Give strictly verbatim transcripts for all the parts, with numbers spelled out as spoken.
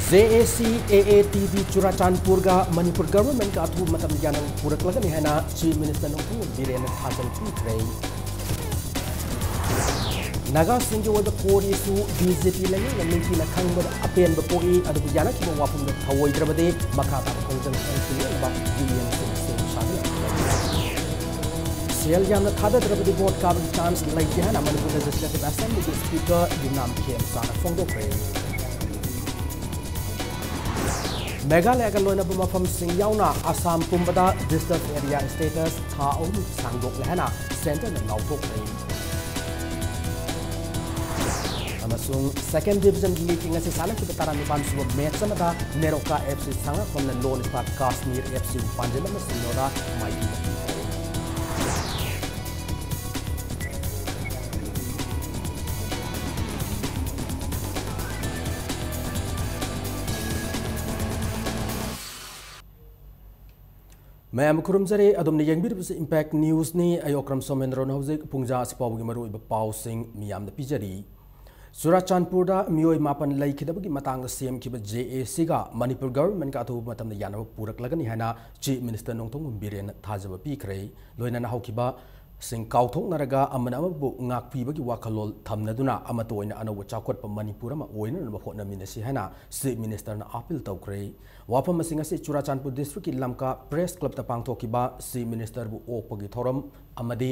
J ꯑꯦ ꯁꯤ ꯑꯦ A T B ꯆꯨꯔꯥꯆꯥꯟꯄꯨꯔꯒ Manipur ꯒꯚꯔꯟꯃꯦꯟꯠꯀ ꯑꯊꯨꯕ ꯃꯇꯝꯗ ꯌꯥꯅꯕ ꯄꯨꯔꯛꯂꯒꯅꯤ ꯍꯥꯏꯅ ꯆꯤꯐ ꯃꯤꯅꯤꯁꯇꯔ ꯅꯣꯡꯊꯣꯝꯕꯝ ꯕꯤꯔꯦꯟꯅ ꯊꯥꯖꯕ ꯄꯤꯈ꯭ꯔꯦ꯫ ꯅꯥꯒꯥꯁꯤꯡꯒꯤ ꯑꯣꯏꯕ ꯀꯣꯔꯤꯁꯨ ꯕꯤ ꯖꯦ ꯄꯤ ꯂꯩꯉꯥꯛꯅ ꯅꯤꯡꯊꯤꯅ ꯈꯪꯕꯗ ꯑꯄꯦꯟꯕ ꯄꯣꯛꯏ, ꯑꯗꯨꯕꯨ ꯌꯥꯅꯈꯤꯕ ꯋꯥꯐꯝꯗ ꯊꯧꯑꯣꯏꯗ꯭ꯔꯕꯗꯤ ꯃꯈꯥ ꯇꯥꯕ ꯈꯣꯡꯖꯪ ꯀꯌꯥ ꯊꯤꯡꯅꯅꯕ ꯌꯨ ꯑꯦꯟ ꯁꯤꯡ ꯁꯦꯝ ꯁꯥꯗꯨꯅ ꯁꯦꯜ ꯌꯥꯝꯅ ꯊꯥꯗꯗ꯭ꯔꯕꯗꯤ ꯚꯣꯠ ꯀꯥꯕꯒꯤ ꯆꯥꯟꯁ ꯂꯩꯇꯦ ꯍꯥꯏꯅ ꯃꯅꯤꯄꯨꯔ ꯂꯦꯖꯤꯁꯂꯦꯇꯤꯚ ꯑꯁꯦꯝꯕ꯭ꯂꯤꯒꯤ ꯁ꯭ꯄꯤꯀꯔ ꯌꯨꯝꯅꯥꯝ ꯈꯦꯝꯆꯥꯅ ꯐꯣꯡꯗꯣꯛꯈ꯭ꯔꯦ꯫ ꯃꯦꯘꯥꯂꯌꯒ ꯂꯣꯏꯅꯕ ꯃꯐꯝꯁꯤꯡ ꯌꯥꯎꯅ ꯑꯁꯥꯝ ꯄꯨꯝꯕꯗ ꯗꯤꯁꯇꯔꯕ ꯑꯦꯔꯤꯌꯥ ꯁ꯭ꯇꯦꯇꯁ ꯊꯥ ꯑꯍꯨꯝ ꯁꯥꯡꯗꯣꯛꯂꯦ ꯍꯥꯏꯅ ꯁꯦꯟꯇꯔꯅ ꯂꯥꯎꯊꯣꯛꯈ꯭ꯔꯦ꯫ ꯑꯃꯁꯨꯡ ꯁꯦꯀꯦꯟ ꯗꯤꯕꯤꯖꯟ ꯂꯤꯒꯀꯤ ꯉꯁꯤ ꯁꯥꯟꯅꯈꯤꯕ ꯇꯔꯥꯅꯤꯄꯥꯟ ꯁꯨꯕ ꯃꯦꯆ ꯑꯃꯗ ꯅꯦꯔꯣꯀꯥ ꯑꯦꯐ ꯁꯤ ꯁꯉꯥꯛꯐꯝꯅ ꯂꯣꯟ ꯁ꯭ꯇꯥꯔ ꯀꯥꯁꯃꯤꯔ ꯑꯦꯐ ꯁꯤꯕꯨ ꯄꯥꯟꯖꯤꯜ ꯑꯃ ꯁꯤꯅꯣꯗ ꯃꯥꯏꯊꯤꯕ ꯄꯤꯈ꯭ꯔꯦ꯫ ꯃꯌꯥꯝ ꯈꯨꯔꯨꯝꯖꯔꯤ, ꯑꯗꯣꯝꯅ ꯌꯦꯡꯕꯤꯔꯤꯕꯁꯤ ꯏꯝꯄꯦꯛ ꯅ꯭ꯌꯨꯁꯅꯤ꯫ ꯑꯩ ꯑꯣꯀ꯭ꯔꯝ ꯁꯣꯃꯦꯟꯗ꯭ꯔꯣꯅ ꯍꯧꯖꯤꯛ ꯄꯨꯡꯖꯥ ꯑꯁꯤ ꯐꯥꯎꯕꯒꯤ ꯃꯔꯨꯑꯣꯏꯕ ꯄꯥꯎꯁꯤꯡ ꯃꯤꯌꯥꯝꯗ ꯄꯤꯖꯔꯤ꯫ ꯆꯨꯔꯥꯆꯥꯟꯄꯨꯔꯗ ꯃꯤꯑꯣꯏ ꯃꯥꯄꯟ ꯂꯩꯈꯤꯗꯕꯒꯤ ꯃꯇꯥꯡꯗ ꯁꯦꯝꯈꯤꯕ ꯖꯦ ꯑꯦ ꯁꯤꯒ ꯃꯅꯤꯄꯨꯔ ꯒꯚꯔꯟꯃꯦꯟꯠꯀ ꯑꯊꯨꯕ ꯃꯇꯝꯗ ꯌꯥꯅꯕ ꯄꯨꯔꯛꯂꯒꯅꯤ ꯍꯥꯏꯅ ꯆꯤꯐ ꯃꯤꯅꯤꯁꯇꯔ ꯅꯣꯡꯊꯣꯝꯕꯝ ꯕꯤꯔꯦꯟꯅ ꯊꯥꯖꯕ ꯄꯤꯈ꯭ꯔꯦ꯫ ꯂꯣꯏꯅꯅ ꯍꯧꯈꯤꯕꯁꯤꯡ ꯀꯥꯎꯊꯣꯛꯅꯔꯒ ꯑꯃꯅ ꯑꯃꯕꯨ ꯉꯥꯛꯄꯤꯕꯒꯤ ꯋꯥꯈꯜꯂꯣꯟ ꯊꯝꯅꯗꯨꯅ ꯑꯃꯠꯇ ꯑꯣꯏꯅ ꯑꯅꯧꯕ ꯆꯥꯎꯈꯠꯄ ꯃꯅꯤꯄꯨꯔ ꯑꯃ ꯑꯣꯏꯅꯅꯕ ꯍꯣꯠꯅꯃꯤꯟꯅꯁꯤ ꯍꯥꯏꯅ ꯆꯤꯐ ꯃꯤꯅꯤꯁꯇꯔꯅ ꯑꯥꯄꯤꯜ ꯇꯧꯈ꯭ꯔꯦ꯫ ꯋꯥꯐꯝꯁꯤꯡ ꯑꯁꯤ ꯆꯨꯔꯥꯆꯥꯟꯄꯨꯔ ꯗꯤꯁꯇ꯭ꯔꯤꯛꯀꯤ ꯂꯝꯀꯥ ꯄ꯭ꯔꯦꯁ ꯀ꯭ꯂꯕꯇ ꯄꯥꯡꯊꯣꯛꯈꯤꯕ ꯆꯤꯐ ꯃꯤꯅꯤꯁꯇꯔꯕꯨ ꯑꯣꯛꯄꯒꯤ ꯊꯧꯔꯝ ꯑꯃꯗꯤ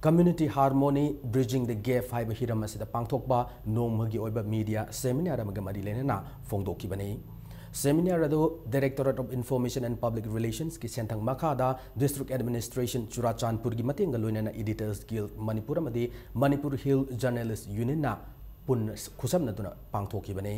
Community Harmony Bridging the Gap ꯍꯥꯏꯕ ꯍꯤꯔꯝ ꯑꯁꯤꯗ ꯄꯥꯡꯊꯣꯛꯄ ꯅꯣꯡꯃꯒꯤ ꯑꯣꯏꯕ ꯃꯤꯗꯤꯌꯥ ꯁꯦꯃꯤꯅꯥꯔ ꯑꯃꯒ ꯃꯔꯤ ꯂꯩꯅꯅ ꯐꯣꯡꯗꯣꯛꯈꯤꯕꯅꯤ꯫ ꯁꯦꯃꯤꯅꯥꯔ ꯑꯗꯨ Directorate of Information and Public Relationsꯀꯤ ꯁꯦꯟꯊꯪ ꯃꯈꯥꯗ District Administration ꯆꯨꯔꯥꯆꯥꯟꯄꯨꯔꯒꯤ ꯃꯇꯦꯡꯒ ꯂꯣꯏꯅꯅ Editors Guild ꯃꯅꯤꯄꯨꯔ ꯑꯃꯗꯤ Manipur Hill Journalist Unionꯅ ꯄꯨꯟꯅ ꯈꯨꯠꯁꯝꯅꯗꯨꯅ ꯄꯥꯡꯊꯣꯛꯈꯤꯕꯅꯤ꯫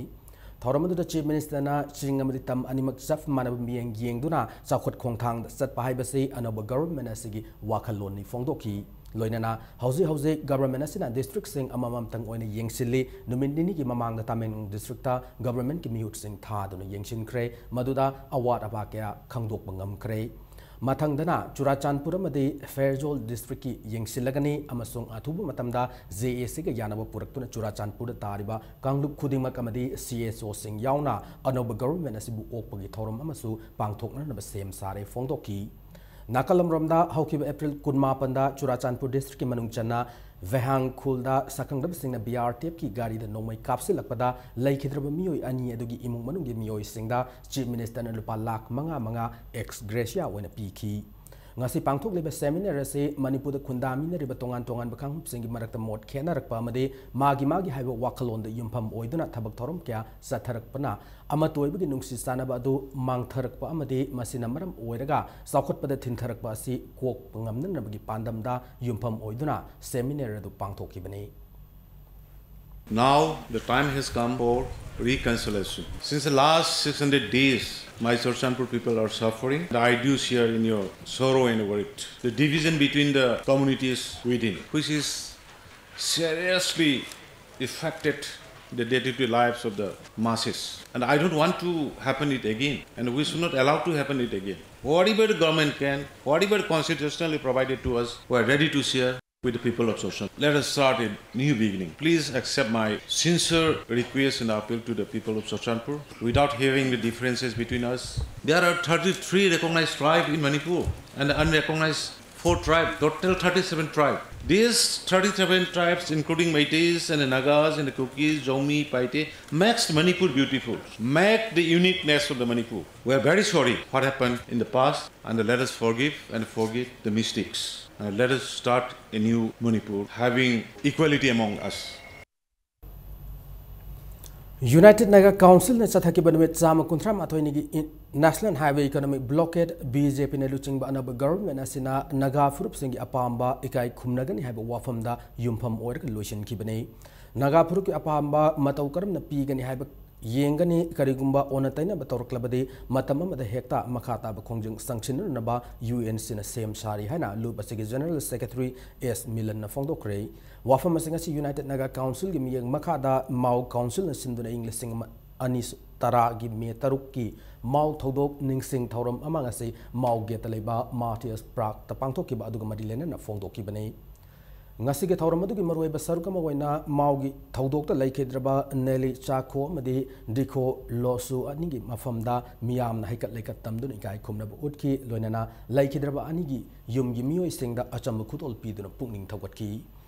ꯊꯧꯔꯝ ꯑꯗꯨꯗ ꯆꯤꯐ ꯃꯤꯅꯤꯁꯇꯔꯅ ꯆꯤꯡ ꯑꯃꯗꯤ ꯇꯝ ꯑꯅꯤꯃꯛ ꯆꯞ ꯃꯥꯟꯅꯕ ꯃꯤꯠꯌꯦꯡ ꯌꯦꯡꯗꯨꯅ ꯆꯥꯎꯈꯠ ꯈꯣꯡꯊꯥꯡꯗ ꯆꯠꯄ ꯍꯥꯏꯕꯁꯤ ꯑꯅꯧꯕ ꯒꯚꯔꯟꯃꯦꯟꯠ ꯑꯁꯤꯒꯤ ꯋꯥꯈꯜꯂꯣꯟꯅꯤ ꯐꯣꯡꯗꯣꯛꯈꯤ꯫ ꯂꯣꯏꯅꯅ ꯍꯧꯖꯤꯛ ꯍꯧꯖꯤꯛ ꯒꯚꯔꯟꯃꯦꯟꯠ ꯑꯁꯤꯅ ꯗꯤꯁꯇ꯭ꯔꯤꯛꯁꯤꯡ ꯑꯃꯃꯝꯇꯪ ꯑꯣꯏꯅ ꯌꯦꯡꯁꯤꯜꯂꯤ꯫ ꯅꯨꯃꯤꯠ ꯅꯤꯅꯤꯒꯤ ꯃꯃꯥꯡꯗ ꯇꯃꯦꯡꯂꯣꯡ ꯗꯤꯁꯇ꯭ꯔꯤꯛꯇ ꯒꯚꯔꯟꯃꯦꯟꯠꯀꯤ ꯃꯤꯍꯨꯠꯁꯤꯡ ꯊꯥꯗꯨꯅ ꯌꯦꯡꯁꯤꯟꯈ꯭ꯔꯦ꯫ ꯃꯗꯨꯗ ꯑꯋꯥꯠ ꯑꯄꯥ ꯀꯌꯥ ꯈꯪꯗꯣꯛꯄ ꯉꯝꯈ꯭ꯔꯦ꯫ ꯃꯊꯪꯗꯅ ꯆꯨꯔꯥꯆꯥꯟꯄꯨꯔ ꯑꯃꯗꯤ ꯐꯦꯔꯖꯣꯜ ꯗꯤꯁꯇ꯭ꯔꯤꯛꯀꯤ ꯌꯦꯡꯁꯤꯜꯂꯒꯅꯤ ꯑꯃꯁꯨꯡ ꯑꯊꯨꯕ ꯃꯇꯝꯗ ꯖꯦ ꯑꯦ ꯁꯤꯒ ꯌꯥꯅꯕ ꯄꯨꯔꯛꯇꯨꯅ ꯆꯨꯔꯥꯆꯥꯟꯄꯨꯔꯗ ꯇꯥꯔꯤꯕ ꯀꯥꯡꯂꯨꯞ ꯈꯨꯗꯤꯡꯃꯛ ꯑꯃꯗꯤ ꯁꯤ ꯑꯦꯁ ꯑꯣꯁꯤꯡ ꯌꯥꯎꯅ ꯑꯅꯧꯕ ꯒꯚꯔꯟꯃꯦꯟ ꯑꯁꯤꯕꯨ ꯑꯣꯛꯄꯒꯤ ꯊꯧꯔꯝ ꯑꯃꯁꯨ ꯄꯥꯡꯊꯣꯛꯅꯅꯕ ꯁꯦꯝ ꯁꯥꯔꯦ ꯐꯣꯡꯗꯣꯛꯈꯤ꯫ ꯅꯥꯀꯜ ꯑꯃꯔꯣꯝꯗ ꯍꯧꯈꯤꯕ ꯑꯦꯄ꯭ꯔꯤꯜ ꯀꯨꯟꯃꯥꯄꯟꯗ ꯆꯨꯔꯥꯆꯥꯟꯄꯨꯔ ꯗꯤꯁꯇ꯭ꯔꯤꯛꯀꯤ ꯃꯅꯨꯡ ꯆꯟꯅ ꯚꯦꯍꯥꯡ ꯈꯨꯜꯗ ꯁꯛꯈꯪꯗꯕꯁꯤꯡꯅ ꯕꯤ ꯑꯥꯔ ꯇꯤ ꯑꯦꯐꯀꯤ ꯒꯥꯔꯤꯗ ꯅꯣꯡꯃꯩ ꯀꯥꯞꯁꯤꯜꯂꯛꯄꯗ ꯂꯩꯈꯤꯗ꯭ꯔꯕ ꯃꯤꯑꯣꯏ ꯑꯅꯤ ꯑꯗꯨꯒꯤ ꯏꯃꯨꯡ ꯃꯅꯨꯡꯒꯤ ꯃꯤꯑꯣꯏꯁꯤꯡꯗ ꯆꯤꯐ ꯃꯤꯅꯤꯁꯇꯔꯅ ꯂꯨꯄꯥ ꯂꯥꯈ ꯃꯉꯥ ꯃꯉꯥ ꯑꯦꯛꯁ ꯒ꯭ꯔꯦꯁꯤꯌꯥ ꯑꯣꯏꯅ ꯄꯤꯈꯤ꯫ ꯉꯁꯤ ꯄꯥꯡꯊꯣꯛꯂꯤꯕ ꯁꯦꯃꯤꯅꯥꯔ ꯑꯁꯤ ꯃꯅꯤꯄꯨꯔꯗ ꯈꯨꯟꯗꯥꯃꯤꯟꯅꯔꯤꯕ ꯇꯣꯉꯥꯟ ꯇꯣꯉꯥꯟꯕ ꯀꯥꯡꯂꯨꯞꯁꯤꯡꯒꯤ ꯃꯔꯛꯇ ꯃꯣꯠ ꯈꯦꯠꯅꯔꯛꯄ ꯑꯃꯗꯤ ꯃꯥꯒꯤ ꯃꯥꯒꯤ ꯍꯥꯏꯕ ꯋꯥꯈꯜꯂꯣꯟꯗ ꯌꯨꯝꯐꯝ ꯑꯣꯏꯗꯨꯅ ꯊꯕꯛ ꯊꯧꯔꯝ ꯀꯌꯥ ꯆꯠꯊꯔꯛꯄꯅ ꯑꯃꯠꯇ ꯑꯣꯏꯕꯒꯤ ꯅꯨꯡꯁꯤ ꯆꯥꯟꯅꯕ ꯑꯗꯨ ꯃꯥꯡꯊꯔꯛꯄ ꯑꯃꯗꯤ ꯃꯁꯤꯅ ꯃꯔꯝ ꯑꯣꯏꯔꯒ ꯆꯥꯎꯈꯠꯄꯗ ꯊꯤꯟꯊꯔꯛꯄ ꯑꯁꯤ ꯀꯣꯛꯄ ꯉꯝꯅꯅꯕꯒꯤ ꯄꯥꯟꯗꯝꯗ ꯌꯨꯝꯐꯝ ꯑꯣꯏꯗꯨꯅ ꯁꯦꯃꯤꯅꯥꯔ ꯑꯗꯨ ꯄꯥꯡꯊꯣꯛꯈꯤꯕꯅꯤ꯫ Now the time has come for reconciliation. Since the last six hundred days, my Churachandpur people are suffering. And I do share in your sorrow and worry. The division between the communities within, which is seriously affected the day-to-day lives of the masses. And I don't want to happen it again. And we should not allow to happen it again. Whatever the government can, whatever constitutionally provided to us, we are ready to share with the people of Churachandpur. Let us start a new beginning. Please accept my sincere request and appeal to the people of Churachandpur without having the differences between us. There are thirty-three recognized tribes in Manipur and unrecognized four tribes, total thirty-seven tribes. These thirty-seven tribes, including Meiteis and the Nagas and the Kukis, Zomi, Paite, makes Manipur beautiful, make the uniqueness of the Manipur. We are very sorry what happened in the past, and let us forgive and forget the mistakes. And let us start a new Manipur, having equality among us. United Naga Councilꯅ ꯆꯠꯊꯈꯤꯕ ꯅꯨꯃꯤꯠ ꯆꯥꯝꯃ ꯀꯨꯟꯊ꯭ꯔꯥ ꯃꯥꯊꯣꯏꯅꯤꯒꯤ ꯏꯟ-, National Highway Economic Blockade, B J ꯄꯤꯅ ꯂꯨꯆꯤꯡꯕ ꯑꯅꯧꯕ government ꯑꯁꯤꯅ ꯅꯥꯒꯥ ꯐꯨꯔꯨꯞꯁꯤꯡꯒꯤ ꯑꯄꯥꯝꯕ ꯏꯀꯥꯏ ꯈꯨꯝꯅꯒꯅꯤ ꯍꯥꯏꯕ ꯋꯥꯐꯝꯗ ꯌꯨꯝꯐꯝ ꯑꯣꯏꯔꯒ ꯂꯣꯏꯁꯤꯟꯈꯤꯕꯅꯤ꯫ ꯅꯥꯒꯥ ꯐꯨꯔꯨꯞꯀꯤ ꯑꯄꯥꯝꯕ ꯃꯇꯧ ꯀꯔꯝꯅ ꯄꯤꯒꯅꯤ ꯍꯥꯏꯕ ꯌꯦꯡꯒꯅꯤ꯫ ꯀꯔꯤꯒꯨꯝꯕ ꯑꯣꯟꯅ ꯇꯩꯅꯕ ꯇꯧꯔꯛꯂꯕꯗꯤ ꯃꯇꯝ ꯑꯃꯗ ꯍꯦꯛꯇ ꯃꯈꯥ ꯇꯥꯕ ꯈꯣꯡꯖꯪ ꯆꯪꯁꯤꯟꯅꯅꯕ ꯌꯨ ꯑꯦꯟ ꯁꯤꯅ ꯁꯦꯝ ꯁꯥꯔꯤ ꯍꯥꯏꯅ ꯂꯨꯞ ꯑꯁꯤꯒꯤ General Secretary ꯑꯦꯁ ꯃꯤꯂꯟꯅ ꯐꯣꯡꯗꯣꯛꯈ꯭ꯔꯦ꯫ ꯋꯥꯐꯝ ꯑꯁꯤ ꯉꯁꯤ United Naga Councilꯒꯤ ꯃꯤꯠꯌꯦꯡ ꯃꯈꯥꯗ ꯃꯥꯎ Councilꯅ ꯁꯤꯟꯗꯨꯅ ꯏꯪ ꯂꯤꯁꯤꯡ ꯑꯅꯤ ꯇꯔꯥꯒꯤ ꯃꯦ ꯇꯔꯨꯛꯀꯤ ꯃꯥꯎ ꯊꯧꯗꯣꯛ ꯅꯤꯡꯁꯤꯡ ꯊꯧꯔꯝ ꯑꯃ ꯉꯁꯤ ꯃꯥꯎ ꯒꯦꯠꯇ ꯂꯩꯕ ꯃꯥꯔꯇꯤꯌꯔꯁ ꯄꯥꯔꯛꯇ ꯄꯥꯡꯊꯣꯛꯈꯤꯕ ꯑꯗꯨꯒ ꯃꯔꯤ ꯂꯩꯅꯅ ꯐꯣꯡꯗꯣꯛꯈꯤꯕꯅꯤ꯫ ꯉꯁꯤꯒꯤ ꯊꯧꯔꯝ ꯑꯗꯨꯒꯤ ꯃꯔꯨꯑꯣꯏꯕ ꯁꯔꯨꯛ ꯑꯃ ꯑꯣꯏꯅ ꯃꯥꯎꯒꯤ ꯊꯧꯗꯣꯛꯇ ꯂꯩꯈꯤꯗ꯭ꯔꯕ ꯅꯦꯂꯤ ꯆꯥꯈꯣ ꯑꯃꯗꯤ ꯗꯤꯈꯣ ꯂꯣꯁꯨ ꯑꯅꯤꯒꯤ ꯃꯐꯝꯗ ꯃꯤꯌꯥꯝꯅ ꯍꯩꯀꯠ ꯂꯩꯀꯠ ꯇꯝꯗꯨꯅ ꯏꯀꯥꯏ ꯈꯨꯝꯅꯕ ꯎꯠꯈꯤ꯫ ꯂꯣꯏꯅꯅ ꯂꯩꯈꯤꯗ꯭ꯔꯕ ꯑꯅꯤꯒꯤ ꯌꯨꯝꯒꯤ ꯃꯤꯑꯣꯏꯁꯤꯡꯗ ꯑꯆꯝꯕ ꯈꯨꯗꯣꯜ ꯄꯤꯗꯨꯅ ꯄꯨꯛꯅꯤꯡ ꯊꯧꯒꯠꯈꯤ꯫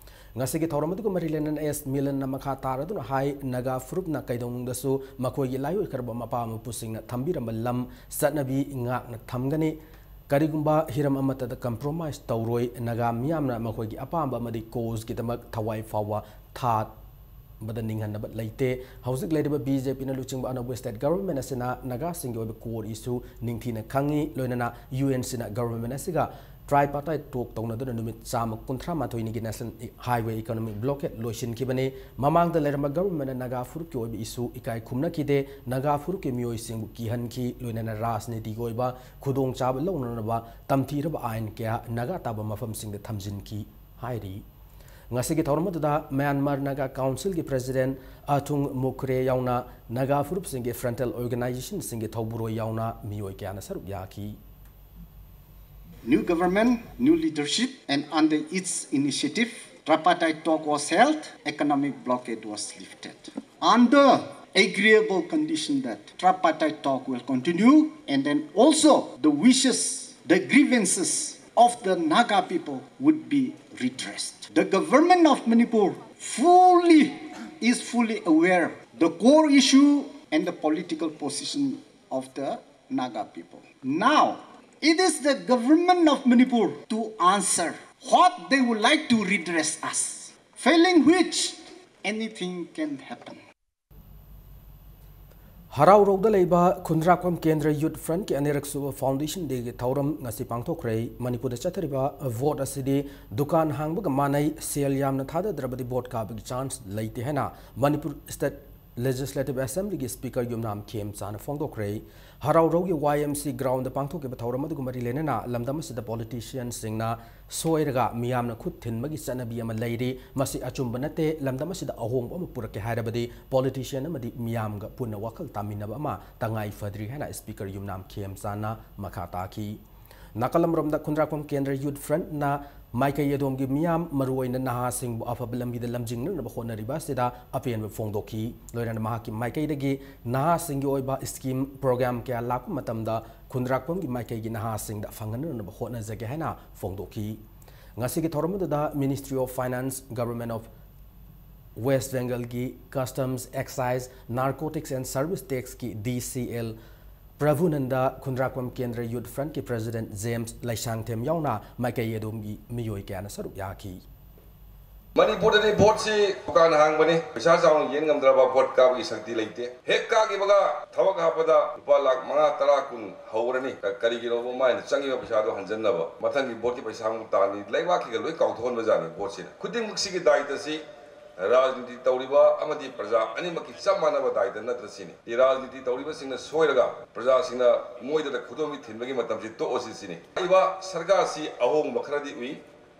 ꯉꯁꯤꯒꯤ ꯊꯧꯔꯝ ꯑꯗꯨꯒ ꯃꯔꯤ ꯂꯩꯅꯅ ꯑꯦꯁ ꯃꯤꯂꯟꯅ ꯃꯈꯥ ꯇꯥꯔꯗꯨꯅ ꯍꯥꯏ, ꯅꯥꯒꯥ ꯐꯨꯔꯨꯞꯅ ꯀꯩꯗꯧꯅꯨꯡꯗꯁꯨ ꯃꯈꯣꯏꯒꯤ ꯂꯥꯏꯑꯣꯏꯈ꯭ꯔꯕ ꯃꯄꯥ ꯃꯄꯨꯁꯤꯡꯅ ꯊꯝꯕꯤꯔꯝꯕ ꯂꯝ ꯆꯠꯅꯕꯤ ꯉꯥꯛꯅ ꯊꯝꯒꯅꯤ꯫ ꯀꯔꯤꯒꯨꯝꯕ ꯍꯤꯔꯝ ꯑꯃꯠꯇꯗ compromise ꯇꯧꯔꯣꯏ꯫ ꯅꯥꯒꯥ ꯃꯤꯌꯥꯝꯅ ꯃꯈꯣꯏꯒꯤ ꯑꯄꯥꯝꯕ ꯑꯃꯗꯤ cause ꯒꯤꯗꯃꯛ ꯊꯋꯥꯏ ꯐꯥꯎꯕ ꯊꯥꯕꯗ ꯅꯤꯡꯍꯟꯅꯕ ꯂꯩꯇꯦ꯫ ꯍꯧꯖꯤꯛ ꯂꯩꯔꯤꯕ ꯕꯤ ꯖꯦ ꯄꯤꯅ ꯂꯨꯆꯤꯡꯕ ꯑꯅꯧꯕ state government ꯑꯁꯤꯅ ꯅꯥꯒꯥꯁꯤꯡꯒꯤ ꯑꯣꯏꯕ core issue ꯅꯤꯡꯊꯤꯅ ꯈꯪꯏ꯫ ꯂꯣꯏꯅꯅ ꯌꯨ ꯑꯦꯟ ꯁꯤꯅ government ꯑꯁꯤꯒ tripartite talk ꯇꯧꯅꯗꯨꯅ ꯅꯨꯃꯤꯠ ꯆꯥꯝꯃ ꯀꯨꯟꯊ꯭ꯔꯥ ꯃꯥꯊꯣꯏꯅꯤꯒꯤ national highway economic blockade ꯂꯣꯏꯁꯤꯟꯈꯤꯕꯅꯤ꯫ ꯃꯃꯥꯡꯗ ꯂꯩꯔꯝꯕ government ꯅ ꯅꯥꯒꯥ ꯐꯨꯔꯨꯞꯀꯤ ꯑꯣꯏꯕ issue ꯏꯀꯥꯏ ꯈꯨꯝꯅꯈꯤꯗꯦ꯫ ꯅꯥꯒꯥ ꯐꯨꯔꯨꯞꯀꯤ ꯃꯤꯑꯣꯏꯁꯤꯡꯕꯨ ꯀꯤꯍꯟꯈꯤ꯫ ꯂꯣꯏꯅꯅ ꯔꯥꯖꯅꯤꯇꯤꯒꯤ ꯑꯣꯏꯕ ꯈꯨꯗꯣꯡꯆꯥꯕ ꯂꯧꯅꯅꯕ ꯇꯝꯊꯤꯔꯕ ꯑꯥꯏꯟ ꯀꯌꯥ ꯅꯥꯒꯥ ꯇꯥꯕ ꯃꯐꯝꯁꯤꯡꯗ ꯊꯝꯖꯤꯟꯈꯤ ꯍꯥꯏꯔꯤ꯫ ꯉꯁꯤꯒꯤ ꯊꯧꯔꯝ ꯑꯗꯨꯗ ꯃ꯭ꯌꯥꯟꯃꯥꯔ ꯅꯥꯒꯥ council ꯒꯤ president ꯑꯊꯨꯡ ꯃꯨꯈ꯭ꯔꯦ ꯌꯥꯎꯅ ꯅꯥꯒꯥ ꯐꯨꯔꯨꯞꯁꯤꯡꯒꯤ frontal organization ꯁꯤꯡꯒꯤ ꯊꯧꯕꯨꯔꯣꯏ ꯌꯥꯎꯅ ꯃꯤꯑꯣꯏ ꯀꯌꯥꯅ ꯁꯔꯨꯛ ꯌꯥꯈꯤ꯫ New government, new leadership, and under its initiative, tripartite talk was held, economic blockade was lifted. Under agreeable condition that tripartite talk will continue, and then also the wishes, the grievances of the Naga people would be redressed. The government of Manipur fully is fully aware the core issue and the political position of the Naga people. Now, it is the government of Manipur to answer what they would like to redress us, failing which anything can happen. ꯍꯔꯥꯎꯔꯧꯗ ꯂꯩꯕ ꯈꯨꯟꯗ꯭ꯔꯥꯛꯄꯝ ꯀꯦꯟꯗ꯭ꯔ Youth Front ꯀꯤ ꯑꯅꯤꯔꯛ ꯁꯨꯕ foundation day ꯒꯤ ꯊꯧꯔꯝ ꯉꯁꯤ ꯄꯥꯡꯊꯣꯛꯈ꯭ꯔꯦ꯫ ꯃꯅꯤꯄꯨꯔꯗ ꯆꯠꯊꯔꯤꯕ vote ꯑꯁꯤꯗꯤ ꯗꯨꯀꯥꯟ ꯍꯥꯡꯕꯒ ꯃꯥꯟꯅꯩ, ꯁꯦꯜ ꯌꯥꯝꯅ ꯊꯥꯗꯗ꯭ꯔꯕꯗꯤ vote ꯀꯥꯕꯒꯤ chance ꯂꯩꯇꯦ ꯍꯥꯏꯅ ꯃꯅꯤꯄꯨꯔ state Legislative Assemblyꯒꯤ Speaker ꯌꯨꯝꯅꯥꯝ ꯈꯦꯝꯆꯥꯅ ꯐꯣꯡꯗꯣꯛꯈ꯭ꯔꯦ꯫ ꯍꯔꯥꯎꯔꯧꯒꯤ Y M C groundꯗ ꯄꯥꯡꯊꯣꯛꯈꯤꯕ ꯊꯧꯔꯝ ꯑꯗꯨꯒ ꯃꯔꯤ ꯂꯩꯅꯅ ꯂꯝꯗꯝ ꯑꯁꯤꯗ politicianꯁꯤꯡꯅ ꯁꯣꯏꯔꯒ ꯃꯤꯌꯥꯝꯅ ꯈꯨꯠ ꯊꯤꯟꯕꯒꯤ ꯆꯠꯅꯕꯤ ꯑꯃ ꯂꯩꯔꯤ꯫ ꯃꯁꯤ ꯑꯆꯨꯝꯕ ꯅꯠꯇꯦ꯫ ꯂꯝꯗꯝ ꯑꯁꯤꯗ ꯑꯍꯣꯡꯕ ꯑꯃ ꯄꯨꯔꯛꯀꯦ ꯍꯥꯏꯔꯕꯗꯤ politician ꯑꯃꯗꯤ ꯃꯤꯌꯥꯝꯒ ꯄꯨꯟꯅ ꯋꯥꯈꯜ ꯇꯥꯃꯤꯟꯅꯕ ꯑꯃ ꯇꯉꯥꯏ ꯐꯗ꯭ꯔꯤ ꯍꯥꯏꯅ Speaker ꯌꯨꯝꯅꯥꯝ ꯈꯦꯝꯆꯥꯅ ꯃꯈꯥ ꯇꯥꯈꯤ꯫ ꯅꯥꯀꯜ ꯑꯃꯔꯣꯝꯗ ꯈꯨꯟꯗ꯭ꯔꯥꯛꯄꯝ ꯀꯦꯟꯗ꯭ꯔ Youth Frontꯅ ꯃꯥꯏꯀꯩ ꯑꯗꯣꯝꯒꯤ ꯃꯤꯌꯥꯝ, ꯃꯔꯨꯑꯣꯏꯅ ꯅꯍꯥꯁꯤꯡꯕꯨ ꯑꯐꯕ ꯂꯝꯕꯤꯗ ꯂꯝꯖꯤꯡꯅꯅꯕ ꯍꯣꯠꯅꯔꯤꯕ ꯑꯁꯤꯗ ꯑꯄꯦꯟꯕ ꯐꯣꯡꯗꯣꯛꯈꯤ꯫ ꯂꯣꯏꯅꯅ ꯃꯍꯥꯛꯀꯤ ꯃꯥꯏꯀꯩꯗꯒꯤ ꯅꯍꯥꯁꯤꯡꯒꯤ ꯑꯣꯏꯕ scheme program ꯀꯌꯥ ꯂꯥꯛꯄ ꯃꯇꯝꯗ ꯈꯨꯟꯗ꯭ꯔꯥꯛꯄꯝꯒꯤ ꯃꯥꯏꯀꯩꯒꯤ ꯅꯍꯥꯁꯤꯡꯗ ꯐꯪꯍꯟꯅꯅꯕ ꯍꯣꯠꯅꯖꯒꯦ ꯍꯥꯏꯅ ꯐꯣꯡꯗꯣꯛꯈꯤ꯫ ꯉꯁꯤꯒꯤ ꯊꯧꯔꯝ ꯑꯗꯨꯗ Ministry of Finance, Government of West Bengalꯒꯤ Customs, Excise, Narcotics and Service Taxꯀꯤ D C L ꯄ꯭ꯔꯚꯨꯅꯟꯗ, ꯈꯨꯟꯗ꯭ꯔꯥꯛꯄꯝ ꯀꯦꯟꯗ꯭ꯔ Youth Frontꯀꯤ President James ꯂꯩꯁꯥꯡꯊꯦꯝ ꯌꯥꯎꯅ ꯃꯥꯏꯀꯩ ꯑꯗꯣꯝꯒꯤ ꯃꯤꯑꯣꯏ ꯀꯌꯥꯅ ꯁꯔꯨꯛ ꯌꯥꯈꯤ꯫ ꯃꯅꯤꯄꯨꯔꯗꯗꯤ ꯚꯣꯠꯁꯤ ꯗꯨꯀꯥꯟ ꯍꯥꯡꯕꯅꯤ, ꯄꯩꯁꯥ ꯆꯥꯎꯅ ꯌꯦꯟ ꯉꯝꯗ꯭ꯔꯕ ꯚꯣꯠ ꯀꯥꯕꯒꯤ ꯁꯛꯇꯤ ꯂꯩꯇꯦ꯫ ꯍꯦꯛ ꯀꯥꯈꯤꯕꯒ ꯊꯕꯛ ꯍꯥꯞꯄꯗ ꯂꯨꯄꯥ ꯂꯥꯈ ꯃꯉꯥ, ꯇꯔꯥ, ꯀꯨꯟ ꯍꯧꯔꯅꯤ꯫ ꯀ-, ꯀꯔꯤꯒꯤꯅꯣꯕ ꯃꯥꯏꯅ ꯆꯪꯉꯤꯕ ꯄꯩꯁꯥꯗꯣ ꯍꯟꯖꯟꯅꯕ? ꯃꯊꯪꯒꯤ ꯚꯣꯠꯀꯤ ꯄꯩꯁꯥ ꯑꯃꯨꯛ ꯇꯥꯅꯤ꯫ ꯂꯩꯕꯥꯛꯀꯤꯒ ꯂꯣꯏ ꯀꯥꯎꯊꯣꯛꯍꯟꯕꯖꯥꯠꯅꯤ ꯚꯣꯠꯁꯤꯅ꯫ ꯈꯨꯗꯤꯡꯃꯛꯁꯤꯒꯤ ꯗꯥꯏꯇꯁꯤ ꯔꯥꯖꯅꯤꯇꯤ ꯇꯧꯔꯤꯕ ꯑꯃꯗꯤ ꯄ꯭ꯔꯖꯥ ꯑꯅꯤꯃꯛꯀꯤ ꯆꯞ ꯃꯥꯟꯅꯕ ꯗꯥꯏꯇ ꯅꯠꯇ꯭ꯔ ꯁꯤꯅꯤ꯫ ꯔꯥꯖꯅꯤꯇꯤ ꯇꯧꯔꯤꯕꯁꯤꯡꯅ ꯁꯣꯏꯔꯒ ꯄ꯭ꯔꯖꯥꯁꯤꯡꯅ ꯃꯣꯏꯗ ꯈꯨꯗꯣꯝꯕꯤ ꯊꯤꯟꯕꯒꯤ ꯃꯇꯝꯁꯤ ꯇꯣꯛꯑꯁꯤ ꯁꯤꯅꯤ꯫ ꯂꯥꯛꯏꯕ ꯁꯔꯀꯥꯔꯁꯤ ꯑꯍꯣꯡꯕ ꯈꯔꯗꯤ ꯎꯏ,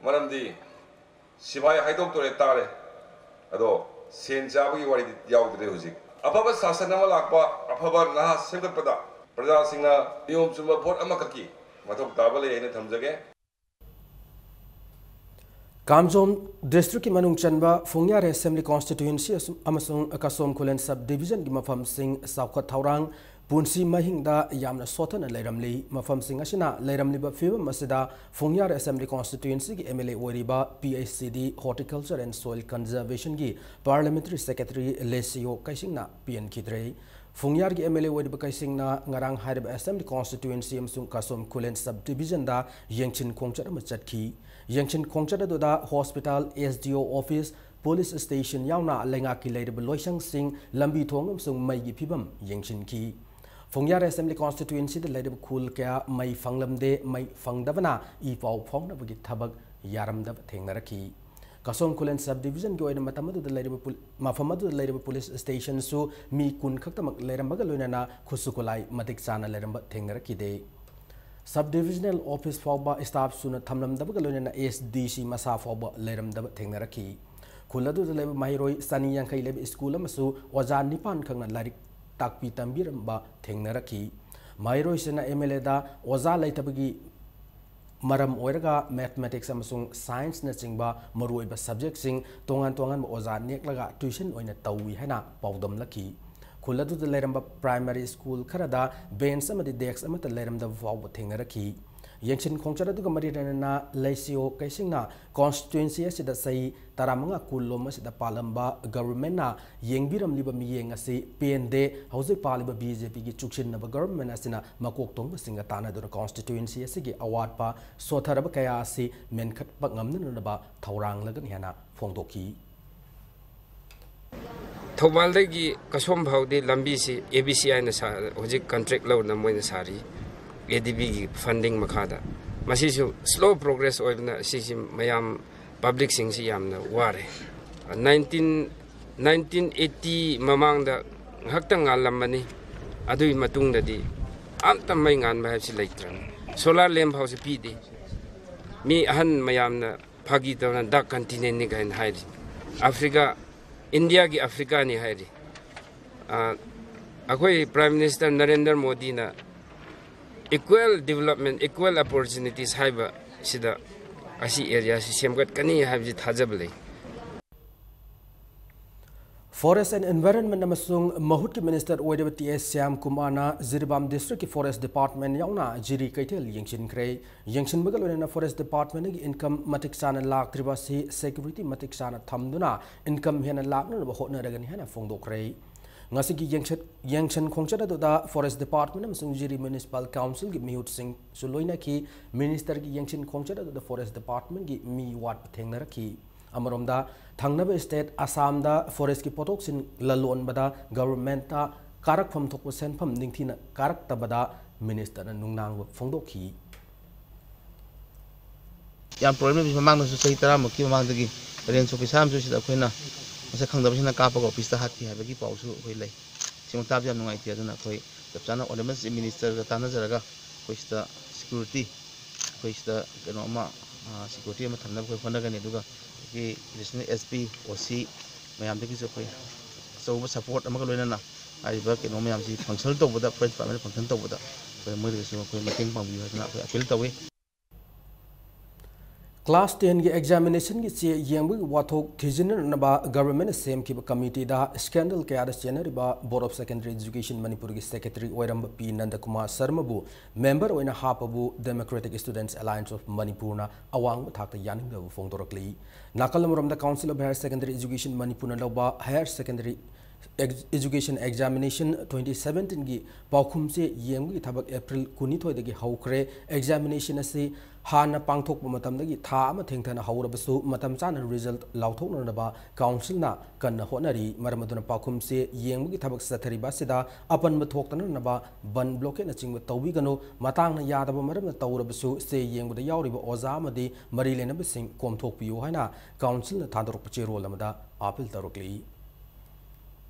ꯃꯔꯝꯗꯤ ꯁꯤꯐꯥꯏ ꯍꯥꯏꯗꯣꯛꯇꯣꯔꯦ ꯇꯥꯔꯦ, ꯑꯗꯣ ꯁꯦꯟ ꯆꯥꯕꯒꯤ ꯋꯥꯔꯤꯗꯤ ꯌꯥꯎꯗ꯭ꯔꯦ ꯍꯧꯖꯤꯛ꯫ ꯑꯐꯕ ꯁꯥꯁꯟ ꯑꯃ ꯂꯥꯛꯄ, ꯑꯐꯕ ꯅꯍꯥ ꯁꯦꯝꯒꯠꯄꯗ ꯄ꯭ꯔꯖꯥꯁꯤꯡꯅ ꯅꯤꯌꯣꯝ ꯆꯨꯝꯕ ꯚꯣꯠ ꯑꯃꯈꯛꯀꯤ ꯃꯊꯧ ꯇꯥꯕ ꯂꯩ ꯍꯥꯏꯅ ꯊꯝꯖꯒꯦ꯫ ꯀꯥꯝꯖꯣꯝ districtꯀꯤ ꯃꯅꯨꯡ ꯆꯟꯕ ꯐꯨꯡꯌꯥꯔ Assembly Constituency ꯑꯁꯨ-, ꯑꯃꯁꯨꯡ ꯀꯁꯣꯝ ꯈꯨꯂꯦꯟ Sub Divisionꯒꯤ ꯃꯐꯝꯁꯤꯡ ꯆꯥꯎꯈꯠ ꯊꯧꯔꯥꯡ ꯄꯨꯟꯁꯤ ꯃꯍꯤꯡꯗ ꯌꯥꯝꯅ ꯁꯣꯠꯊꯅ ꯂꯩꯔꯝꯂꯤ꯫ ꯃꯐꯝꯁꯤꯡ ꯑꯁꯤꯅ ꯂꯩꯔꯝꯂꯤꯕ ꯐꯤꯕꯝ ꯑꯁꯤꯗ ꯐꯨꯡꯌꯥꯔ Assembly Constituencyꯒꯤ M L A ꯑꯣꯏꯔꯤꯕ P H C D Horticulture and Soil Conservationꯒꯤ Parliamentary Secretary ꯂꯦꯁꯤꯌꯣ ꯀꯩꯁꯤꯡꯅ ꯄꯦꯟꯈꯤꯗ꯭ꯔꯦ꯫ ꯐꯨꯡꯌꯥꯔꯒꯤ M L A ꯑꯣꯏꯔꯤꯕ ꯀꯩꯁꯤꯡꯅ ꯉꯔꯥꯡ ꯍꯥꯏꯔꯤꯕ Assembly Constituency ꯑꯃꯁꯨꯡ ꯀꯁꯣꯝ ꯈꯨꯂꯦꯟ Sub Divisionꯗ ꯌꯦꯡꯁꯤꯟ ꯈꯣꯡꯆꯠ ꯑꯃ ꯆꯠꯈꯤ꯫ ꯌꯦꯡꯁꯤꯟ ꯈꯣꯡꯆꯠ ꯑꯗꯨꯗ hospital, S D O office, police station ꯌꯥꯎꯅ ꯂꯩꯉꯥꯛꯀꯤ ꯂꯩꯔꯤꯕ ꯂꯣꯏꯁꯪꯁꯤꯡ, ꯂꯝꯕꯤ ꯊꯣꯡ ꯑꯃꯁꯨꯡ ꯃꯩꯒꯤ ꯐꯤꯕꯝ ꯌꯦꯡꯁꯤꯟꯈꯤ꯫ ꯐꯨꯡꯌꯥꯔ Assembly Constituencyꯗ ꯂꯩꯔꯤꯕ ꯈꯨꯜ ꯀꯌꯥ ꯃꯩ ꯐꯪꯂꯝꯗꯦ, ꯃꯩ ꯐꯪꯗꯕꯅ ꯏ ꯄꯥꯎ ꯐꯥꯎꯅꯕꯒꯤ ꯊꯕꯛ ꯌꯥꯔꯝꯗꯕ ꯊꯦꯡꯅꯔꯛꯈꯤ꯫ ꯀꯁꯣꯝ ꯈꯨꯂꯦꯟ ꯁꯕ ꯗꯤꯕꯤꯖꯟꯒꯤ ꯑꯣꯏꯅ ꯃꯇꯝ ꯑꯗꯨꯗ ꯂꯩꯔꯤꯕ ꯄꯨꯜ-, ꯃꯐꯝ ꯑꯗꯨꯗ ꯂꯩꯔꯤꯕ ꯄꯨꯂꯤꯁ ꯁ꯭ꯇꯦꯁꯟꯁꯨ ꯃꯤ ꯀꯨꯟ ꯈꯛꯇꯃꯛ ꯂꯩꯔꯝꯕꯒ ꯂꯣꯏꯅꯅ ꯈꯨꯠꯁꯨ ꯈꯨꯠꯂꯥꯏ ꯃꯇꯤꯛ ꯆꯥꯅ ꯂꯩꯔꯝꯕ ꯊꯦꯡꯅꯔꯛꯈꯤꯗꯦ꯫ ꯁꯕ ꯗꯤꯕꯤꯖꯅꯦꯜ ꯑꯣꯐꯤꯁ ꯐꯥꯎꯕ ꯁ꯭ꯇꯥꯐ ꯁꯨꯅ ꯊꯝꯂꯝꯗꯕꯒ ꯂꯣꯏꯅꯅ ꯑꯦꯁ ꯗꯤ ꯁꯤ ꯃꯁꯥ ꯐꯥꯎꯕ ꯂꯩꯔꯝꯗꯕ ꯊꯦꯡꯅꯔꯛꯈꯤ꯫ ꯈꯨꯜ ꯑꯗꯨꯗ ꯂꯩꯕ ꯃꯍꯩꯔꯣꯏ ꯆꯅꯤ ꯌꯥꯡꯈꯩ ꯂꯩꯕ ꯁ꯭ꯀꯨꯜ ꯑꯃꯁꯨ ꯑꯣꯖꯥ ꯅꯤꯄꯥꯟ ꯈꯛꯅ ꯂꯥꯏꯔꯤꯛ ꯇꯥꯛꯄꯤ ꯇꯝꯕꯤꯔꯝꯕ ꯊꯦꯡꯅꯔꯛꯈꯤ꯫ ꯃꯍꯩꯔꯣꯏꯁꯤꯡꯅ ꯑꯦꯝ ꯑꯦꯜ ꯑꯦꯗ ꯑꯣꯖꯥ ꯂꯩꯇꯕꯒꯤ ꯃꯔꯝ ꯑꯣꯏꯔꯒ ꯃꯦꯊꯃꯦꯇꯤꯛꯁ ꯑꯃꯁꯨꯡ ꯁꯥꯏꯟꯁꯅꯆꯤꯡꯕ ꯃꯔꯨꯑꯣꯏꯕ ꯁꯕꯖꯦꯛꯁꯤꯡ ꯇꯣꯉꯥꯟ ꯇꯣꯉꯥꯟꯕ ꯑꯣꯖꯥ ꯅꯦꯛꯂꯒ ꯇ꯭ꯌꯨꯁꯟ ꯑꯣꯏꯅ ꯇꯧꯏ ꯍꯥꯏꯅ ꯄꯥꯎꯗꯝꯂꯛꯈꯤ꯫ ꯈꯨꯜ ꯑꯗꯨꯗ ꯂꯩꯔꯝꯕ ꯄ꯭ꯔꯥꯏꯃꯔꯤ ꯁ꯭ꯀꯨꯜ ꯈꯔꯗ ꯕꯦꯟꯆ ꯑꯃꯗꯤ ꯗꯦꯁ꯭ꯛ ꯑꯃꯠꯇ ꯂꯩꯔꯝꯗꯕ ꯐꯥꯎꯕ ꯊꯦꯡꯅꯔꯛꯈꯤ꯫ ꯌꯦꯡꯁꯤꯟ ꯈꯣꯡꯆꯠ ꯑꯗꯨꯒ ꯃꯔꯤ ꯂꯩꯅꯅ ꯂꯩꯁꯤꯑꯣ ꯀꯩꯁꯤꯡꯅ ꯀꯣꯟꯁꯇꯤꯇ꯭ꯋꯦꯟꯁꯤ ꯑꯁꯤꯗ ꯆꯍꯤ ꯇꯔꯥꯃꯉꯥ ꯀꯨꯟꯂꯣꯝ ꯑꯁꯤꯗ ꯄꯥꯜꯂꯝꯕ ꯒꯚꯔꯟꯃꯦꯟꯠꯅ ꯌꯦꯡꯕꯤꯔꯝꯂꯤꯕ ꯃꯤꯠꯌꯦꯡ ꯑꯁꯤ ꯄꯦꯟꯗꯦ, ꯍꯧꯖꯤꯛ ꯄꯥꯜꯂꯤꯕ ꯕꯤ ꯖꯦ ꯄꯤꯒꯤ ꯆꯨꯛꯁꯤꯟꯅꯕ ꯒꯚꯔꯟꯃꯦꯟꯠ ꯑꯁꯤꯅ ꯃꯀꯣꯛ ꯊꯣꯡꯕꯁꯤꯡꯒ ꯇꯥꯟꯅꯗꯨꯅ ꯀꯣꯟꯁꯇꯤꯇ꯭ꯋꯦꯟꯁꯤ ꯑꯁꯤꯒꯤ ꯑꯋꯥꯠꯄ ꯁꯣꯠꯊꯔꯕ ꯀꯌꯥ ꯑꯁꯤ ꯃꯦꯟꯈꯠꯄ ꯉꯝꯅꯅꯕ ꯊꯧꯔꯥꯡꯂꯒꯅꯤ ꯍꯥꯏꯅ ꯐꯣꯡꯗꯣꯛꯈꯤ꯫ ꯊꯧꯕꯥꯜꯗꯒꯤ ꯀꯁꯣꯝ ꯐꯥꯎꯗꯤ ꯂꯝꯕꯤꯁꯤ ꯑꯦ ꯕꯤ ꯁꯤ ꯑꯥꯏꯅ ꯁꯥ-, ꯍꯧꯖꯤꯛ ꯀꯟꯇ꯭ꯔꯦꯛ ꯂꯧꯗꯨꯅ ꯃꯣꯏꯅ ꯁꯥꯔꯤ, ꯑꯦ ꯗꯤ ꯕꯤꯒꯤ ꯐꯟꯗꯤꯡ ꯃꯈꯥꯗ꯫ ꯃꯁꯤꯁꯨ ꯁ꯭ꯂꯣ ꯄ꯭ꯔꯣꯒ꯭ꯔꯦꯁ ꯑꯣꯏꯕꯅ ꯁꯤꯁꯤ ꯃꯌꯥꯝ ꯄꯕ꯭ꯂꯤꯛꯁꯤꯡꯁꯤ ꯌꯥꯝꯅ ꯋꯥꯔꯦ꯫ ꯅꯥꯏꯟꯇꯤꯟ, ꯅꯥꯏꯟꯇꯤꯟ ꯑꯩꯠꯇꯤ ꯃꯃꯥꯡꯗ ꯉꯥꯏꯍꯥꯛꯇꯪ ꯉꯥꯜꯂꯝꯕꯅꯤ, ꯑꯗꯨꯒꯤ ꯃꯇꯨꯡꯗꯗꯤ ꯑꯝꯇ ꯃꯩ ꯉꯥꯟꯕ ꯍꯥꯏꯕꯁꯤ ꯂꯩꯇ꯭ꯔꯕꯅꯤ꯫ ꯁꯣꯂꯥꯔ ꯂꯦꯝꯞ ꯐꯥꯎꯁꯤ ꯄꯤꯗꯦ꯫ ꯃꯤ ꯑꯍꯟ ꯃꯌꯥꯝꯅ ꯐꯥꯒꯤ ꯇꯧꯅ ꯗꯥꯔꯛ ꯀꯟꯇꯤꯅꯦꯟꯠꯅꯤ ꯀꯥꯏꯅ ꯍꯥꯏꯔꯤ꯫ ꯑꯐ꯭ꯔꯤꯀꯥ, ꯏꯟꯗꯤꯌꯥꯒꯤ ꯑꯐ꯭ꯔꯤꯀꯥꯅꯤ ꯍꯥꯏꯔꯤ꯫ ꯑ, ꯑꯩꯈꯣꯏ ꯄ꯭ꯔꯥꯏꯝ ꯃꯤꯅꯤꯁꯇꯔ ꯅꯔꯦꯟꯗ꯭ꯔ ꯃꯣꯗꯤꯅ equal development, equal opportunities ꯍꯥꯏꯕ ꯁꯤꯗ ꯑꯁꯤ ꯑꯦꯔꯤꯌꯥꯁꯤ ꯁꯦꯝꯒꯠꯀꯅꯤ ꯍꯥꯏꯕꯁꯤ ꯊꯥꯖꯕ ꯂꯩ꯫ ꯐꯣꯔꯦꯁ꯭ꯠ ꯑꯦꯟꯗ ꯏꯟꯚꯥꯏꯔꯟꯃꯦꯟꯠ ꯑꯃꯁꯨꯡ ꯃꯍꯨꯠꯀꯤ ꯃꯤꯅꯤꯁꯇꯔ ꯑꯣꯏꯔꯤꯕ ꯇꯤ ꯑꯦꯁ ꯁ꯭ꯌꯥꯝ ꯀꯨꯃꯥꯔꯅ ꯖꯤꯔꯤꯕꯥꯝ ꯗꯤꯁꯇ꯭ꯔꯤꯛꯀꯤ ꯐꯣꯔꯦꯁ꯭ꯠ ꯗꯤꯄꯥꯔꯠꯃꯦꯟꯠ ꯌꯥꯎꯅ ꯖꯤꯔꯤ ꯀꯩꯊꯦꯜ ꯌꯦꯡꯁꯤꯟꯈ꯭ꯔꯦ꯫ ꯌꯦꯡꯁꯤꯟꯕꯒ ꯂꯣꯏꯅꯅ ꯐꯣꯔꯦꯁ꯭ꯠ ꯗꯤꯄꯥꯔꯠꯃꯦꯟꯠꯇꯒꯤ ꯏꯟꯀꯝ ꯃꯇꯤꯛ ꯆꯥꯅ ꯂꯥꯛꯇ꯭ꯔꯤꯕ ꯑꯁꯤ ꯁꯦꯀ꯭ꯌꯨꯔꯤꯇꯤ ꯃꯇꯤꯛ ꯆꯥꯅ ꯊꯝꯗꯨꯅ ꯏꯟꯀꯝ ꯍꯦꯟꯅ ꯂꯥꯛꯅꯅꯕ ꯍꯣꯠꯅꯔꯒꯅꯤ ꯍꯥꯏꯅ ꯐꯣꯡꯗꯣꯛꯈ꯭ꯔꯦ꯫ ꯉꯁꯤꯒꯤ ꯌꯦꯡꯁꯠ-, ꯌꯦꯡꯁꯟ ꯈꯣꯡꯆꯠ ꯑꯗꯨꯗ ꯐꯣꯔꯦꯁ꯭ꯠ ꯗꯤꯄꯥꯔꯠꯃꯦꯟꯠ ꯑꯃꯁꯨꯡ ꯖꯤꯔꯤ ꯃ꯭ꯌꯨꯅꯤꯁꯤꯄꯥꯜ ꯀꯥꯎꯟꯁꯤꯜꯒꯤ ꯃꯤꯍꯨꯠꯁꯤꯡꯁꯨ ꯂꯣꯏꯅꯈꯤ꯫ ꯃꯤꯅꯤꯁꯇꯔꯒꯤ ꯌꯦꯡꯁꯤꯟ ꯈꯣꯡꯆꯠ ꯑꯗꯨꯗ ꯐꯣꯔꯦꯁ꯭ꯠ ꯗꯤꯄꯥꯔꯠꯃꯦꯟꯠꯀꯤ ꯃꯤ ꯋꯥꯠꯄ ꯊꯦꯡꯅꯔꯛꯈꯤ꯫ ꯑꯃꯔꯣꯝꯗ, ꯊꯪꯅꯕ ꯁ꯭ꯇꯦꯠ ꯑꯁꯥꯝꯗ ꯐꯣꯔꯦꯁ꯭ꯠꯀꯤ ꯄꯣꯠꯊꯣꯛꯁꯤꯡ ꯂꯂꯣꯟꯕꯗ ꯒꯚꯔꯟꯃꯦꯟꯠꯇ ꯀꯥꯔꯛꯐꯝ ꯊꯣꯛꯄ ꯁꯦꯟꯐꯝ ꯅꯤꯡꯊꯤꯅ ꯀꯥꯔꯛꯇꯕꯗ ꯃꯤꯅꯤꯁꯇꯔꯅ ꯅꯨꯡꯅꯥꯡꯕ ꯐꯣꯡꯗꯣꯛꯈꯤ꯫ ꯌꯥꯝ ꯄ꯭ꯔꯣꯕ꯭ꯂꯦꯝ ꯂꯩꯕꯁꯤ ꯃꯃꯥꯡꯗꯁꯨ, ꯆꯍꯤ ꯇꯔꯥꯃꯨꯛꯀꯤ ꯃꯃꯥꯡꯗꯒꯤ ꯔꯦꯟꯖ ꯑꯣꯐꯤꯁꯥꯔ ꯑꯃꯁꯨ ꯁꯤꯗ ꯑꯩꯈꯣꯏꯅ ꯃꯁꯛ ꯈꯪꯗꯕꯁꯤꯡꯅ ꯀꯥꯞꯄꯒ ꯑꯣꯐꯤꯁꯇ ꯍꯥꯠꯈꯤ ꯍꯥꯏꯕꯒꯤ ꯄꯥꯎꯁꯨ ꯑꯩꯈꯣꯏ ꯂꯩ꯫ ꯁꯤꯃ ꯇꯥꯕꯗ ꯌꯥꯝ ꯅꯨꯡꯉꯥꯏꯇꯦ꯫ ꯑꯗꯨꯅ ꯑꯩꯈꯣꯏ ꯆꯞ ꯆꯥꯅ ꯑꯣꯅꯔꯦꯕꯜ ꯆꯤꯐ ꯃꯤꯅꯤꯁꯇꯔꯒ ꯇꯥꯟꯅꯖꯔꯒ ꯑꯩꯈꯣꯏ ꯁꯤꯗ ꯁꯦꯀ꯭ꯌꯨꯔꯤꯇꯤ, ꯑꯩꯈꯣꯏ ꯁꯤꯗ ꯀꯩꯅꯣ ꯑꯃ, ꯁꯦꯀ꯭ꯌꯨꯔꯤꯇꯤ ꯑꯃ ꯊꯝꯅꯕ ꯑꯩꯈꯣꯏ ꯍꯣꯠꯅꯒꯅꯤ꯫ ꯑꯗꯨꯒ ꯑꯩꯈꯣꯏꯒꯤ ꯑꯦꯗꯤꯁꯅꯦꯜ ꯑꯦꯁ ꯄꯤ, ꯑꯣ ꯁꯤ ꯃꯌꯥꯝꯗꯒꯤꯁꯨ ꯑꯩꯈꯣꯏ ꯑꯆꯧꯕ ꯁꯄꯣꯔꯠ ꯑꯃꯒ ꯂꯣꯏꯅꯅ ꯍꯥꯏꯔꯤꯕ ꯀꯩꯅꯣ ꯃꯌꯥꯝꯁꯤ ꯐꯪꯁꯟ ꯇꯧꯕꯗ, ꯐꯣꯔꯦꯁ ꯗꯤꯄꯥꯔꯠꯃꯦꯟ ꯐꯪꯁꯟ ꯇꯧꯕꯗ ꯑꯩꯈꯣꯏ ꯃꯣꯏꯗꯒꯤꯁꯨ ꯑꯩꯈꯣꯏ ꯃꯇꯦꯡ ꯄꯥꯡꯕꯤꯌꯨ ꯍꯥꯏꯗꯅ ꯑꯩꯈꯣꯏ ꯑꯄꯤꯜ ꯇꯧꯏ꯫ ꯀ꯭ꯂꯥꯁ ꯇꯦꯟꯒꯤ ꯑꯦꯛꯖꯥꯃꯤꯅꯦꯁꯟꯒꯤ ꯆꯦ ꯌꯦꯡꯕꯒꯤ ꯋꯥꯊꯣꯛ ꯊꯤꯖꯤꯟꯅꯅꯕ ꯒꯚꯔꯟꯃꯦꯟꯠꯅ ꯁꯦꯝꯈꯤꯕ ꯀꯃꯤꯇꯤꯗ ꯁ꯭ꯀꯦꯟꯗꯜ ꯀꯌꯥꯗ ꯆꯦꯟꯅꯔꯤꯕ ꯕꯣꯔꯗ ꯑꯣꯐ ꯁꯦꯀꯦꯟꯗꯔꯤ ꯑꯦꯖꯨꯀꯦꯁꯟ ꯃꯅꯤꯄꯨꯔꯒꯤ ꯁꯦꯀ꯭ꯔꯦꯇꯔꯤ ꯑꯣꯏꯔꯝꯕ ꯄꯤ ꯅꯟꯗꯀꯨꯃꯥꯔ ꯁꯔꯃꯕꯨ ꯃꯦꯝꯕꯔ ꯑꯣꯏꯅ ꯍꯥꯞꯄꯕꯨ ꯗꯦꯃꯣꯀ꯭ꯔꯦꯇꯤꯛ ꯁ꯭ꯇꯨꯗꯦꯟꯠꯁ ꯑꯦꯂꯥꯏꯟꯁ ꯑꯣꯐ ꯃꯅꯤꯄꯨꯔꯅ ꯑꯋꯥꯡꯕ ꯊꯥꯛꯇ ꯌꯥꯅꯤꯡꯗꯕ ꯐꯣꯡꯗꯣꯔꯛꯂꯤ꯫ ꯅꯥꯀꯜ ꯑꯃꯔꯣꯝꯗ council of higher secondary education ꯃꯅꯤꯄꯨꯔꯅ ꯂꯧꯕ higher secondary education examination twenty ꯁꯕꯦꯟꯇꯤꯟꯒꯤ ꯄꯥꯎꯈꯨꯝꯁꯦ ꯌꯦꯡꯕꯒꯤ ꯊꯕꯛ ꯑꯦꯄ꯭ꯔꯤꯜ ꯀꯨꯟꯅꯤꯊꯣꯏꯗꯒꯤ ꯍꯧꯈ꯭ꯔꯦ꯫ ꯑꯦꯛꯖꯥꯃꯤꯅꯦꯁꯟ ꯑꯁꯤ ꯍꯥꯟꯅ ꯄꯥꯡꯊꯣꯛꯄ ꯃꯇꯝꯗꯒꯤ ꯊꯥ ꯑꯃ ꯊꯦꯡꯊꯅ ꯍꯧꯔꯕꯁꯨ, ꯃꯇꯝ ꯆꯥꯅ ꯔꯤꯖꯜꯠ ꯂꯥꯎꯊꯣꯛꯅꯅꯕ ꯀꯥꯎꯟꯁꯤꯜꯅ ꯀꯟꯅ ꯍꯣꯠꯅꯔꯤ꯫ ꯃꯔꯝ ꯑꯗꯨꯅ ꯄꯥꯎꯈꯨꯝꯁꯦ ꯌꯦꯡꯕꯒꯤ ꯊꯕꯛ ꯆꯠꯊꯔꯤꯕ ꯑꯁꯤꯗ ꯑꯄꯟꯕ ꯊꯣꯛꯇꯅꯅꯕ ꯕꯟ ꯕ꯭ꯂꯣꯀꯦꯠꯅꯆꯤꯡꯕ ꯇꯧꯕꯤꯒꯅꯨ꯫ ꯃꯇꯥꯡꯅ ꯌꯥꯗꯕ ꯃꯔꯝꯅ ꯇꯧꯔꯕꯁꯨ, ꯆꯦ ꯌꯦꯡꯕꯗ ꯌꯥꯎꯔꯤꯕ ꯑꯣꯖꯥ ꯑꯃꯗꯤ ꯃꯔꯤ ꯂꯩꯅꯕꯁꯤꯡ ꯀꯣꯝꯊꯣꯛꯄꯤꯌꯨ ꯍꯥꯏꯅ ꯀꯥꯎꯟꯁꯤꯜꯅ ꯊꯥꯗꯣꯔꯛꯄ ꯆꯦꯔꯣꯜ ꯑꯃꯗ ꯑꯥꯄꯤꯜ ꯇꯧꯔꯛꯂꯤ꯫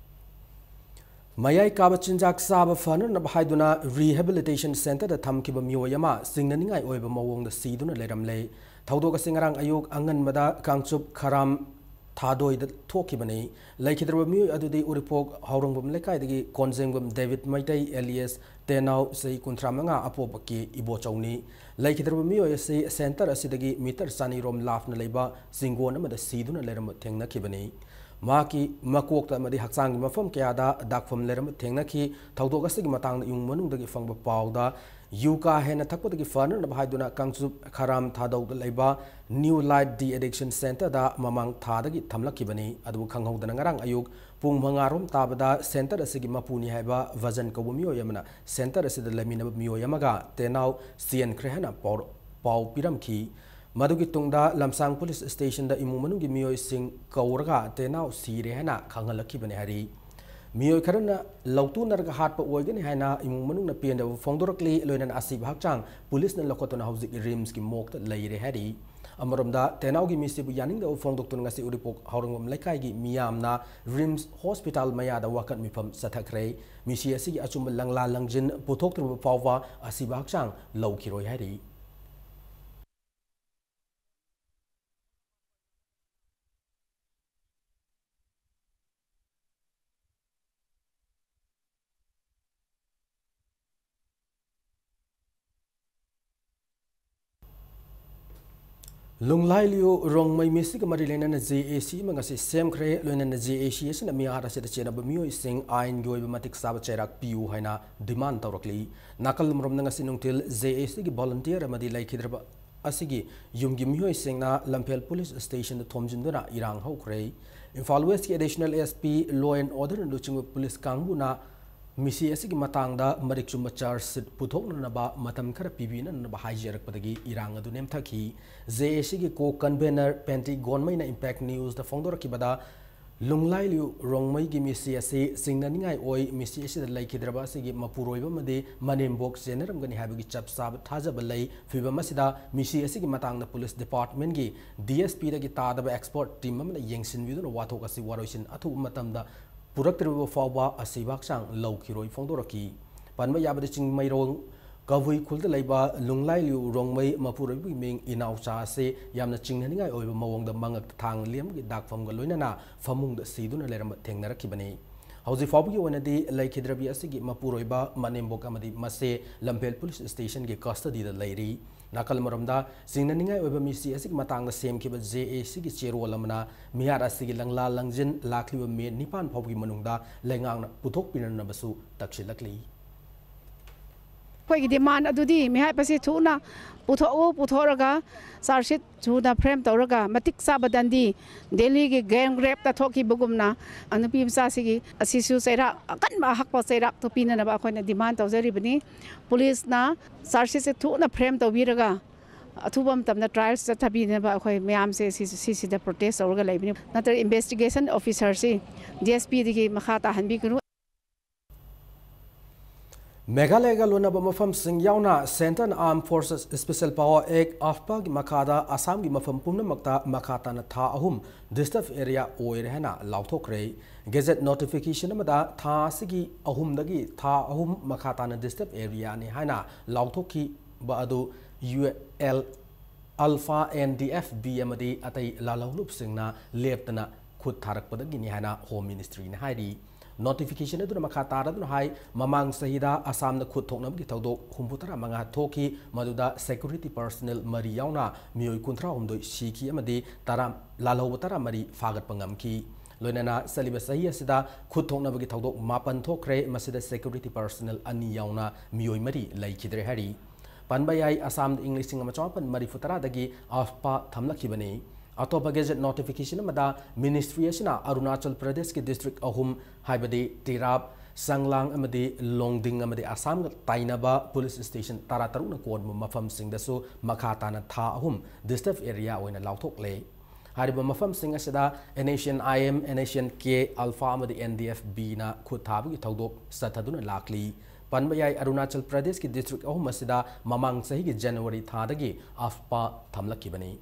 ꯃꯌꯥꯏ ꯀꯥꯕ ꯆꯤꯟꯖꯥꯛ ꯆꯥꯕ ꯐꯅꯅꯕ ꯍꯥꯏꯗꯨꯅ ꯔꯤꯍꯦꯕꯤꯂꯤꯇꯦꯁꯟ ꯁꯦꯟꯇꯔꯗ ꯊꯝꯈꯤꯕ ꯃꯤꯑꯣꯏ ꯑꯃ ꯆꯤꯡꯅꯅꯤꯡꯉꯥꯏ ꯑꯣꯏꯕ ꯃꯑꯣꯡꯗ ꯁꯤꯗꯨꯅ ꯂꯩꯔꯝꯂꯦ꯫ ꯊꯧꯗꯣꯛ ꯑꯁꯤ ꯉꯔꯥꯡ ꯑꯌꯨꯛ ꯑꯉꯟꯕꯗ ꯀꯥꯡꯆꯨꯞ ꯈꯔꯥꯝ ꯊꯥꯗꯣꯏꯗ ꯊꯣꯛꯈꯤꯕꯅꯤ꯫ ꯂꯩꯈꯤꯗ꯭ꯔꯕ ꯃꯤꯑꯣꯏ ꯑꯗꯨꯗꯤ ꯎꯔꯤꯄꯣꯛ ꯍꯥꯎꯔꯪꯕꯝ ꯂꯩꯀꯥꯏꯗꯒꯤ ꯀꯣꯟꯖꯦꯡꯕꯝ ꯗꯦꯕꯤꯠ ꯃꯩꯇꯩ ꯑꯦꯂꯤꯌꯥꯁ ꯇꯦꯅꯥꯎ, ꯆꯍꯤ ꯀꯨꯟꯊ꯭ꯔꯥ ꯃꯉꯥ, ꯑꯄꯣꯛꯄ ꯀꯦ ꯏꯕꯣꯆꯧꯅꯤ꯫ ꯂꯩꯈꯤꯗ꯭ꯔꯕ ꯃꯤꯑꯣꯏ ꯑꯁꯤ ꯁꯦꯟꯇꯔ ꯑꯁꯤꯗꯒꯤ ꯃꯤꯇꯔ ꯆꯅꯤ ꯔꯣꯝ ꯂꯥꯞꯅ ꯂꯩꯕ ꯆꯤꯡꯒꯣꯟ ꯑꯃꯗ ꯁꯤꯗꯨꯅ ꯂꯩꯔꯝꯕ ꯊꯦꯡꯅꯈꯤꯕꯅꯤ꯫ ꯃꯍꯥꯛꯀꯤ ꯃꯀꯣꯛꯇ ꯑꯃꯗꯤ ꯍꯛꯆꯥꯡꯒꯤ ꯃꯐꯝ ꯀꯌꯥꯗ ꯗꯥꯛꯐꯝ ꯂꯩꯔꯝꯕ ꯊꯦꯡꯅꯈꯤ꯫ ꯊꯧꯗꯣꯛ ꯑꯁꯤꯒꯤ ꯃꯇꯥꯡꯗ ꯏꯃꯨꯡ ꯃꯅꯨꯡꯗꯒꯤ ꯐꯪꯕ ꯄꯥꯎꯗ ꯌꯨ ꯀꯥ ꯍꯦꯟꯅ ꯊꯛꯄꯗꯒꯤ ꯐꯅꯅꯕ ꯍꯥꯏꯗꯨꯅ ꯀꯥꯡꯆꯨꯞ ꯈꯔꯥꯝ ꯊꯥꯗꯧꯗ ꯂꯩꯕ ꯅ꯭ꯌꯨ ꯂꯥꯏꯠ ꯗꯤ ꯑꯦꯗꯤꯛꯁꯟ ꯁꯦꯟꯇꯔꯗ ꯃꯃꯥꯡ ꯊꯥꯗꯒꯤ ꯊꯝꯂꯛꯈꯤꯕꯅꯤ꯫ ꯑꯗꯨꯕꯨ ꯈꯪꯍꯧꯗꯅ ꯉꯔꯥꯡ ꯑꯌꯨꯛ ꯄꯨꯡ ꯃꯉꯥ ꯔꯣꯝ ꯇꯥꯕꯗ ꯁꯦꯟꯇꯔ ꯑꯁꯤꯒꯤ ꯃꯄꯨꯅꯤ ꯍꯥꯏꯕ ꯚꯖꯟ ꯀꯧꯕ ꯃꯤꯑꯣꯏ ꯑꯃꯅ ꯁꯦꯟꯇꯔ ꯑꯁꯤꯗ ꯂꯩꯃꯤꯟꯅꯕ ꯃꯤꯑꯣꯏ ꯑꯃꯒ ꯇꯦꯅꯥꯎ ꯆꯦꯟꯈ꯭ꯔꯦ ꯍꯥꯏꯅ ꯄꯥꯎ, ꯄꯥꯎ ꯄꯤꯔꯝꯈꯤ꯫ ꯃꯗꯨꯒꯤ ꯇꯨꯡꯗ ꯂꯝꯁꯥꯡ ꯄꯨꯂꯤꯁ ꯁ꯭ꯇꯦꯁꯟꯗ ꯏꯃꯨꯡ ꯃꯅꯨꯡꯒꯤ ꯃꯤꯑꯣꯏꯁꯤꯡ ꯀꯧꯔꯒ ꯇꯦꯅꯥꯎ ꯁꯤꯔꯦ ꯍꯥꯏꯅ ꯈꯪꯍꯜꯂꯛꯈꯤꯕꯅꯤ ꯍꯥꯏꯔꯤ꯫ ꯃꯤꯑꯣꯏ ꯈꯔꯅ ꯂꯧꯇꯨꯅꯔꯒ ꯍꯥꯠꯄ ꯑꯣꯏꯒꯅꯤ ꯍꯥꯏꯅ ꯏꯃꯨꯡ ꯃꯅꯨꯡꯅ ꯄꯦꯟꯗꯕ ꯐꯣꯡꯗꯣꯔꯛꯂꯤ꯫ ꯂꯣꯏꯅꯅ ꯑꯁꯤꯕ ꯍꯛꯆꯥꯡ ꯄꯨꯂꯤꯁꯅ ꯂꯧꯈꯠꯇꯨꯅ ꯍꯧꯖꯤꯛ ꯔꯤꯝꯁꯀꯤ ꯃꯣꯔꯒꯇ ꯂꯩꯔꯦ ꯍꯥꯏꯔꯤ꯫ ꯑꯃꯔꯣꯝꯗ, ꯇꯦꯅꯥꯎꯒꯤ ꯃꯤꯁꯤꯕꯨ ꯌꯥꯅꯤꯡꯗꯕ ꯐꯣꯡꯗꯣꯛꯇꯨꯅ ꯉꯁꯤ ꯎꯔꯤꯄꯣꯛ ꯍꯥꯎꯔꯪꯕꯝ ꯂꯩꯀꯥꯏꯒꯤ ꯃꯤꯌꯥꯝꯅ ꯔꯤꯝꯁ ꯍꯣꯁꯄꯤꯇꯥꯜ ꯃꯌꯥꯗ ꯋꯥꯀꯠ ꯃꯤꯐꯝ ꯆꯠꯊꯈ꯭ꯔꯦ꯫ ꯃꯤꯁꯤ ꯑꯁꯤꯒꯤ ꯑꯆꯨꯝꯕ ꯂꯪꯂꯥ ꯂꯪꯖꯤꯟ ꯄꯨꯊꯣꯛꯇ꯭ꯔꯤꯕ ꯐꯥꯎꯕ ꯑꯁꯤꯕ ꯍꯛꯆꯥꯡ ꯂꯧꯈꯤꯔꯣꯏ ꯍꯥꯏꯔꯤ꯫ ꯂꯨꯡꯂꯥꯏꯂꯤꯌꯨ ꯔꯣꯡꯃꯩ ꯃꯤꯁꯤꯒ ꯃꯔꯤ ꯂꯩꯅꯅ ꯖꯦ ꯑꯦ ꯁꯤ ꯑꯃ ꯉꯁꯤ ꯁꯦꯝꯈ꯭ꯔꯦ꯫ ꯂꯣꯏꯅꯅ ꯖꯦ ꯑꯦ ꯁꯤ ꯑꯁꯤꯅ ꯃꯤꯍꯥꯠ ꯑꯁꯤꯗ ꯆꯦꯟꯅꯕ ꯃꯤꯑꯣꯏꯁꯤꯡ ꯑꯥꯏꯟꯒꯤ ꯑꯣꯏꯕ ꯃꯇꯤꯛ ꯆꯥꯕ ꯆꯩꯔꯥꯛ ꯄꯤꯌꯨ ꯍꯥꯏꯅ ꯗꯤꯃꯥꯟ ꯇꯧꯔꯛꯂꯤ꯫ ꯅꯥꯀꯜ ꯑꯃꯔꯣꯝꯗ, ꯉꯁꯤ ꯅꯨꯡꯊꯤꯜ ꯖꯦ ꯑꯦ ꯁꯤꯒꯤ ꯚꯣꯂꯨꯟꯇꯤꯌꯔ ꯑꯃꯗꯤ ꯂꯩꯈꯤꯗ꯭ꯔꯕ ꯑꯁꯤꯒꯤ ꯌꯨꯝꯒꯤ ꯃꯤꯑꯣꯏꯁꯤꯡꯅ ꯂꯝꯐꯦꯜ ꯄꯨꯂꯤꯁ ꯁ꯭ꯇꯦꯁꯟꯗ ꯊꯣꯝꯖꯤꯟꯗꯨꯅ ꯏꯔꯥꯡ ꯍꯧꯈ꯭ꯔꯦ꯫ ꯏꯝꯐꯥꯜ ꯋꯦꯁꯀꯤ additional S P, law and ꯑꯣꯔꯗꯔꯅ ꯂꯨꯆꯤꯡꯕ ꯄꯨꯂꯤꯁ ꯀꯥꯡꯕꯨꯅ ꯃꯤꯁꯤ ꯑꯁꯤꯒꯤ ꯃꯇꯥꯡꯗ ꯃꯔꯤꯛ ꯆꯨꯝꯕ ꯆꯥꯔꯖ ꯁꯤꯠ ꯄꯨꯊꯣꯛꯅꯅꯕ ꯃꯇꯝ ꯈꯔ ꯄꯤꯕꯤꯅꯅꯕ ꯍꯥꯏꯖꯔꯛꯄꯗꯒꯤ ꯏꯔꯥꯡ ꯑꯗꯨ ꯅꯦꯝꯊꯈꯤ꯫ ꯖꯦ ꯑꯦ ꯁꯤꯒꯤ ꯀꯣ ꯀꯟꯚꯦꯅꯔ ꯄꯦꯟꯇꯤ ꯒꯣꯟꯃꯩꯅ ꯏꯝꯄꯦꯛ ꯅ꯭ꯌꯨꯁꯇ ꯐꯣꯡꯗꯣꯔꯛꯈꯤꯕꯗ, ꯂꯨꯡꯂꯥꯏꯂꯤꯌꯨ ꯔꯣꯡꯃꯩꯒꯤ ꯃꯤꯁꯤ ꯑꯁꯤ ꯆꯤꯡꯅꯅꯤꯡꯉꯥꯏ ꯑꯣꯏ꯫ ꯃꯤꯁꯤ ꯑꯁꯤꯗ ꯂꯩꯈꯤꯗ꯭ꯔꯕ ꯑꯁꯤꯒꯤ ꯃꯄꯨꯔꯣꯏꯕ ꯑꯃꯗꯤ ꯃꯅꯦꯝꯕꯣꯛ ꯆꯦꯟꯅꯔꯝꯒꯅꯤ ꯍꯥꯏꯕꯒꯤ ꯆꯞ ꯆꯥꯕ ꯊꯥꯖꯕ ꯂꯩ꯫ ꯐꯤꯕꯝ ꯑꯁꯤꯗ ꯃꯤꯁꯤ ꯑꯁꯤꯒꯤ ꯃꯇꯥꯡꯗ ꯄꯨꯂꯤꯁ ꯗꯤꯄꯥꯔꯠꯃꯦꯟꯒꯤ ꯗꯤ ꯑꯦꯁ ꯄꯤꯗꯒꯤ ꯇꯥꯗꯕ ꯑꯦꯛꯁꯄꯔꯠ ꯇꯤꯝ ꯑꯃꯅ ꯌꯦꯡꯁꯤꯟꯕꯤꯗꯨꯅ ꯋꯥꯊꯣꯛ ꯑꯁꯤ ꯋꯥꯔꯣꯏꯁꯤꯟ ꯑꯊꯨꯕ ꯃꯇꯝꯗ ꯄꯨꯔꯛꯇ꯭ꯔꯤꯕ ꯐꯥꯎꯕ ꯑꯁꯤꯕ ꯍꯛꯆꯥꯡ ꯂꯧꯈꯤꯔꯣꯏ ꯐꯣꯡꯗꯣꯔꯛꯈꯤ꯫ ꯄꯟꯕ ꯌꯥꯕꯗ, ꯆꯤꯡꯃꯩꯔꯣꯡ ꯀꯕꯨꯏ ꯈꯨꯜꯗ ꯂꯩꯕ ꯂꯨꯡꯂꯥꯏꯂꯤꯌꯨ ꯔꯣꯡꯃꯩ ꯃꯄꯨꯔꯣꯏꯕꯒꯤ ꯃꯤꯡ ꯏꯅꯥꯎꯆꯥ ꯑꯁꯤ ꯌꯥꯝꯅ ꯆꯤꯡꯅꯅꯤꯡꯉꯥꯏ ꯑꯣꯏꯕ ꯃꯑꯣꯡꯗ ꯃꯉꯛꯇ ꯊꯥꯡ ꯂꯦꯝꯕꯒꯤ ꯗꯥꯛꯐꯝꯒ ꯂꯣꯏꯅꯅ ꯐꯃꯨꯡꯗ ꯁꯤꯗꯨꯅ ꯂꯩꯔꯝꯕ ꯊꯦꯡꯅꯔꯛꯈꯤꯕꯅꯤ꯫ ꯍꯧꯖꯤꯛ ꯐꯥꯎꯕꯒꯤ ꯑꯣꯏꯅꯗꯤ ꯂꯩꯈꯤꯗ꯭ꯔꯕꯤ ꯑꯁꯤꯒꯤ ꯃꯄꯨꯔꯣꯏꯕ, ꯃꯅꯦꯝꯕꯣꯛ ꯑꯃꯗꯤ ꯃꯆꯦ ꯂꯝꯐꯦꯜ ꯄꯨꯂꯤꯁ ꯁ꯭ꯇꯦꯁꯟꯒꯤ ꯀꯁꯇꯗꯤꯗ ꯂꯩꯔꯤ꯫ ꯅꯥꯀꯜ ꯑꯃꯔꯣꯝꯗ, ꯆꯤꯡꯅꯅꯤꯡꯉꯥꯏ ꯑꯣꯏꯕ ꯃꯤꯁꯤ ꯑꯁꯤꯒꯤ ꯃꯇꯥꯡꯗ ꯁꯦꯝꯈꯤꯕ ꯖꯦ ꯑꯦ ꯁꯤꯒꯤ ꯆꯦꯔꯣꯜ ꯑꯃꯅ ꯃꯤꯍꯥꯠ ꯑꯁꯤꯒꯤ ꯂꯪꯂꯥ ꯂꯪꯖꯤꯟ ꯂꯥꯛꯂꯤꯕ ꯃꯦ ꯅꯤꯄꯥꯟ ꯐꯥꯎꯕꯒꯤ ꯃꯅꯨꯡꯗ ꯂꯩꯉꯥꯛꯅ ꯄꯨꯊꯣꯛꯄꯤꯅꯅꯕꯁꯨ ꯇꯛꯁꯤꯜꯂꯛꯂꯤ꯫ ꯑꯩꯈꯣꯏꯒꯤ ꯗꯤꯃꯥꯟ ꯑꯗꯨꯗꯤ ꯃꯤꯍꯥꯠ ꯑꯁꯤ ꯊꯨꯅ ꯄꯨꯊꯣꯛꯎ, ꯄꯨꯊꯣꯛꯂꯒ ꯆꯥꯔꯖ ꯁꯤꯠ ꯊꯨꯅ ꯐ꯭ꯔꯦꯝ ꯇꯧꯔꯒ ꯃꯇꯤꯛ ꯆꯥꯕ ꯗꯟꯗꯤ, ꯗꯦꯜꯂꯤꯒꯤ ꯒꯦꯡ ꯔꯦꯞꯇ ꯊꯣꯛꯈꯤꯕꯒꯨꯝꯅ ꯅꯨꯄꯤ ꯃꯆꯥꯁꯤꯒꯤ ꯑꯁꯤꯁꯨ ꯆꯩꯔꯥꯛ, ꯑꯀꯟꯕ ꯑꯍꯛꯄ ꯆꯩꯔꯥꯛꯇꯨ ꯄꯤꯅꯅꯕ ꯑꯩꯈꯣꯏꯅ ꯗꯤꯃꯥꯟ ꯇꯧꯖꯔꯤꯕꯅꯤ꯫ ꯄꯨꯂꯤꯁꯅ ꯆꯥꯔꯖ ꯁꯤꯠꯁꯦ ꯊꯨꯅ ꯐ꯭ꯔꯦꯝ ꯇꯧꯕꯤꯔꯒ ꯑꯊꯨꯕ ꯃꯇꯝꯗ ꯇ꯭ꯔꯥꯏꯜ ꯆꯠꯊꯕꯤꯅꯕ ꯑꯩꯈꯣꯏ ꯃꯌꯥꯝꯁꯦ ꯁꯤ-, ꯁꯤꯁꯤꯗ ꯄ꯭ꯔꯣꯇꯦꯁ ꯇꯧꯔꯒ ꯂꯩꯕꯅꯤ꯫ ꯅꯠꯇ꯭ꯔꯒ ꯏꯟꯚꯦꯁꯇꯤꯒꯦꯁꯟ ꯑꯣꯐꯤꯁꯔꯁꯤ ꯗꯤ ꯑꯦꯁ ꯄꯤꯗꯒꯤ ꯃꯈꯥ ꯇꯥꯍꯟꯕꯤꯒꯅꯨ꯫ ꯃꯦꯘꯥꯂꯌꯒ ꯂꯣꯟꯅꯕ ꯃꯐꯝꯁꯤꯡ ꯌꯥꯎꯅ Central Armed Forces Special Power Act, ꯑꯐꯄꯥꯒꯤ ꯃꯈꯥꯗ ꯑꯁꯥꯝꯒꯤ ꯃꯐꯝ ꯄꯨꯝꯅꯃꯛꯇ ꯃꯈꯥ ꯇꯥꯅ ꯊꯥ ꯑꯍꯨꯝ disturbed area ꯑꯣꯏꯔꯦ ꯍꯥꯏꯅ ꯂꯥꯎꯊꯣꯛꯈ꯭ꯔꯦ꯫ Gazette notification ꯑꯃꯗ ꯊꯥ ꯑꯁꯤꯒꯤ ꯑꯍꯨꯝꯗꯒꯤ ꯊꯥ ꯑꯍꯨꯝ ꯃꯈꯥ ꯇꯥꯅ disturbed areaꯅꯤ ꯍꯥꯏꯅ ꯂꯥꯎꯊꯣꯛꯈꯤꯕ ꯑꯗꯨ U L alfa, N D F B ꯑꯃꯗꯤ ꯑꯇꯩ ꯂꯥꯜꯍꯧꯂꯨꯞꯁꯤꯡꯅ ꯂꯦꯞꯇꯅ ꯈꯨꯠ ꯊꯥꯔꯛꯄꯗꯒꯤꯅꯤ ꯍꯥꯏꯅ Home Ministryꯅ ꯍꯥꯏꯔꯤ꯫ Notification ꯑꯗꯨꯅ ꯃꯈꯥ ꯇꯥꯔꯗꯨꯅ ꯍꯥꯏ, ꯃꯃꯥꯡ ꯆꯍꯤꯗ ꯑꯁꯥꯝꯗ ꯈꯨꯠ ꯊꯣꯛꯅꯕꯒꯤ ꯊꯧꯗꯣꯛ ꯍꯨꯝꯐꯨ ꯇꯔꯥ ꯃꯉꯥ ꯊꯣꯛꯈꯤ, ꯃꯗꯨꯗ security personnel ꯃꯔꯤ ꯌꯥꯎꯅ ꯃꯤꯑꯣꯏ ꯀꯨꯟꯊ꯭ꯔꯥ ꯍꯨꯝꯗꯣꯏ ꯁꯤꯈꯤ ꯑꯃꯗꯤ ꯇꯔꯥ, ꯂꯥꯜꯍꯧꯕ ꯇꯔꯥ ꯃꯔꯤ ꯐꯥꯒꯠꯄ ꯉꯝꯈꯤ꯫ ꯂꯣꯏꯅꯅ ꯆꯠꯂꯤꯕ ꯆꯍꯤ ꯑꯁꯤꯗ ꯈꯨꯠ ꯊꯣꯛꯅꯕꯒꯤ ꯊꯧꯗꯣꯛ ꯃꯥꯄꯟ ꯊꯣꯛꯈ꯭ꯔꯦ, ꯃꯁꯤꯗ security personnel ꯑꯅꯤ ꯌꯥꯎꯅ ꯃꯤꯑꯣꯏ ꯃꯔꯤ ꯂꯩꯈꯤꯗ꯭ꯔꯦ ꯍꯥꯏꯔꯤ꯫ ꯄꯟꯕ ꯌꯥꯏ, ꯑꯁꯥꯝꯗ ꯏꯪ ꯂꯤꯁꯤꯡ ꯑꯃ ꯆꯃꯥꯄꯟ ꯃꯔꯤꯐꯨ ꯇꯔꯥꯗꯒꯤ ꯑꯐꯄꯥ ꯊꯝꯂꯛꯈꯤꯕꯅꯤ꯫ ꯑꯇꯣꯞꯄ gazette notification ꯑꯃꯗ ministry ꯑꯁꯤꯅ ꯑꯔꯨꯅꯥꯆꯜ ꯄ꯭ꯔꯗꯦꯁꯀꯤ district ꯑꯍꯨꯝ, ꯍꯥꯏꯕꯗꯤ ꯇꯤꯔꯥꯞ, ꯆꯪꯂꯥꯡ ꯑꯃꯗꯤ ꯂꯣꯡꯗꯤꯡ ꯑꯃꯗꯤ ꯑꯁꯥꯝꯒ ꯇꯥꯏꯅꯕ police station ꯇꯔꯥꯇꯔꯨꯛꯅ ꯀꯣꯟꯕ ꯃꯐꯝꯁꯤꯡꯗꯁꯨ ꯃꯈꯥ ꯇꯥꯅ ꯊꯥ ꯑꯍꯨꯝ disturbed area ꯑꯣꯏꯅ ꯂꯥꯎꯊꯣꯛꯂꯦ꯫ ꯍꯥꯏꯔꯤꯕ ꯃꯐꯝꯁꯤꯡ ꯑꯁꯤꯗ N S C N I M, N S C N K, alpha ꯑꯃꯗꯤ N D F Bꯅ ꯈꯨꯠ ꯊꯥꯕꯒꯤ ꯊꯧꯗꯣꯛ ꯆꯠꯊꯗꯨꯅ ꯂꯥꯛꯂꯤ꯫ ꯄꯟꯕ ꯌꯥꯏ, ꯑꯔꯨꯅꯥꯆꯜ ꯄ꯭ꯔꯗꯦꯁꯀꯤ district ꯑꯍꯨꯝ ꯑꯁꯤꯗ ꯃꯃꯥꯡ ꯆꯍꯤꯒꯤ January ꯊꯥꯗꯒꯤ ꯑꯐꯄꯥ ꯊꯝꯂꯛꯈꯤꯕꯅꯤ꯫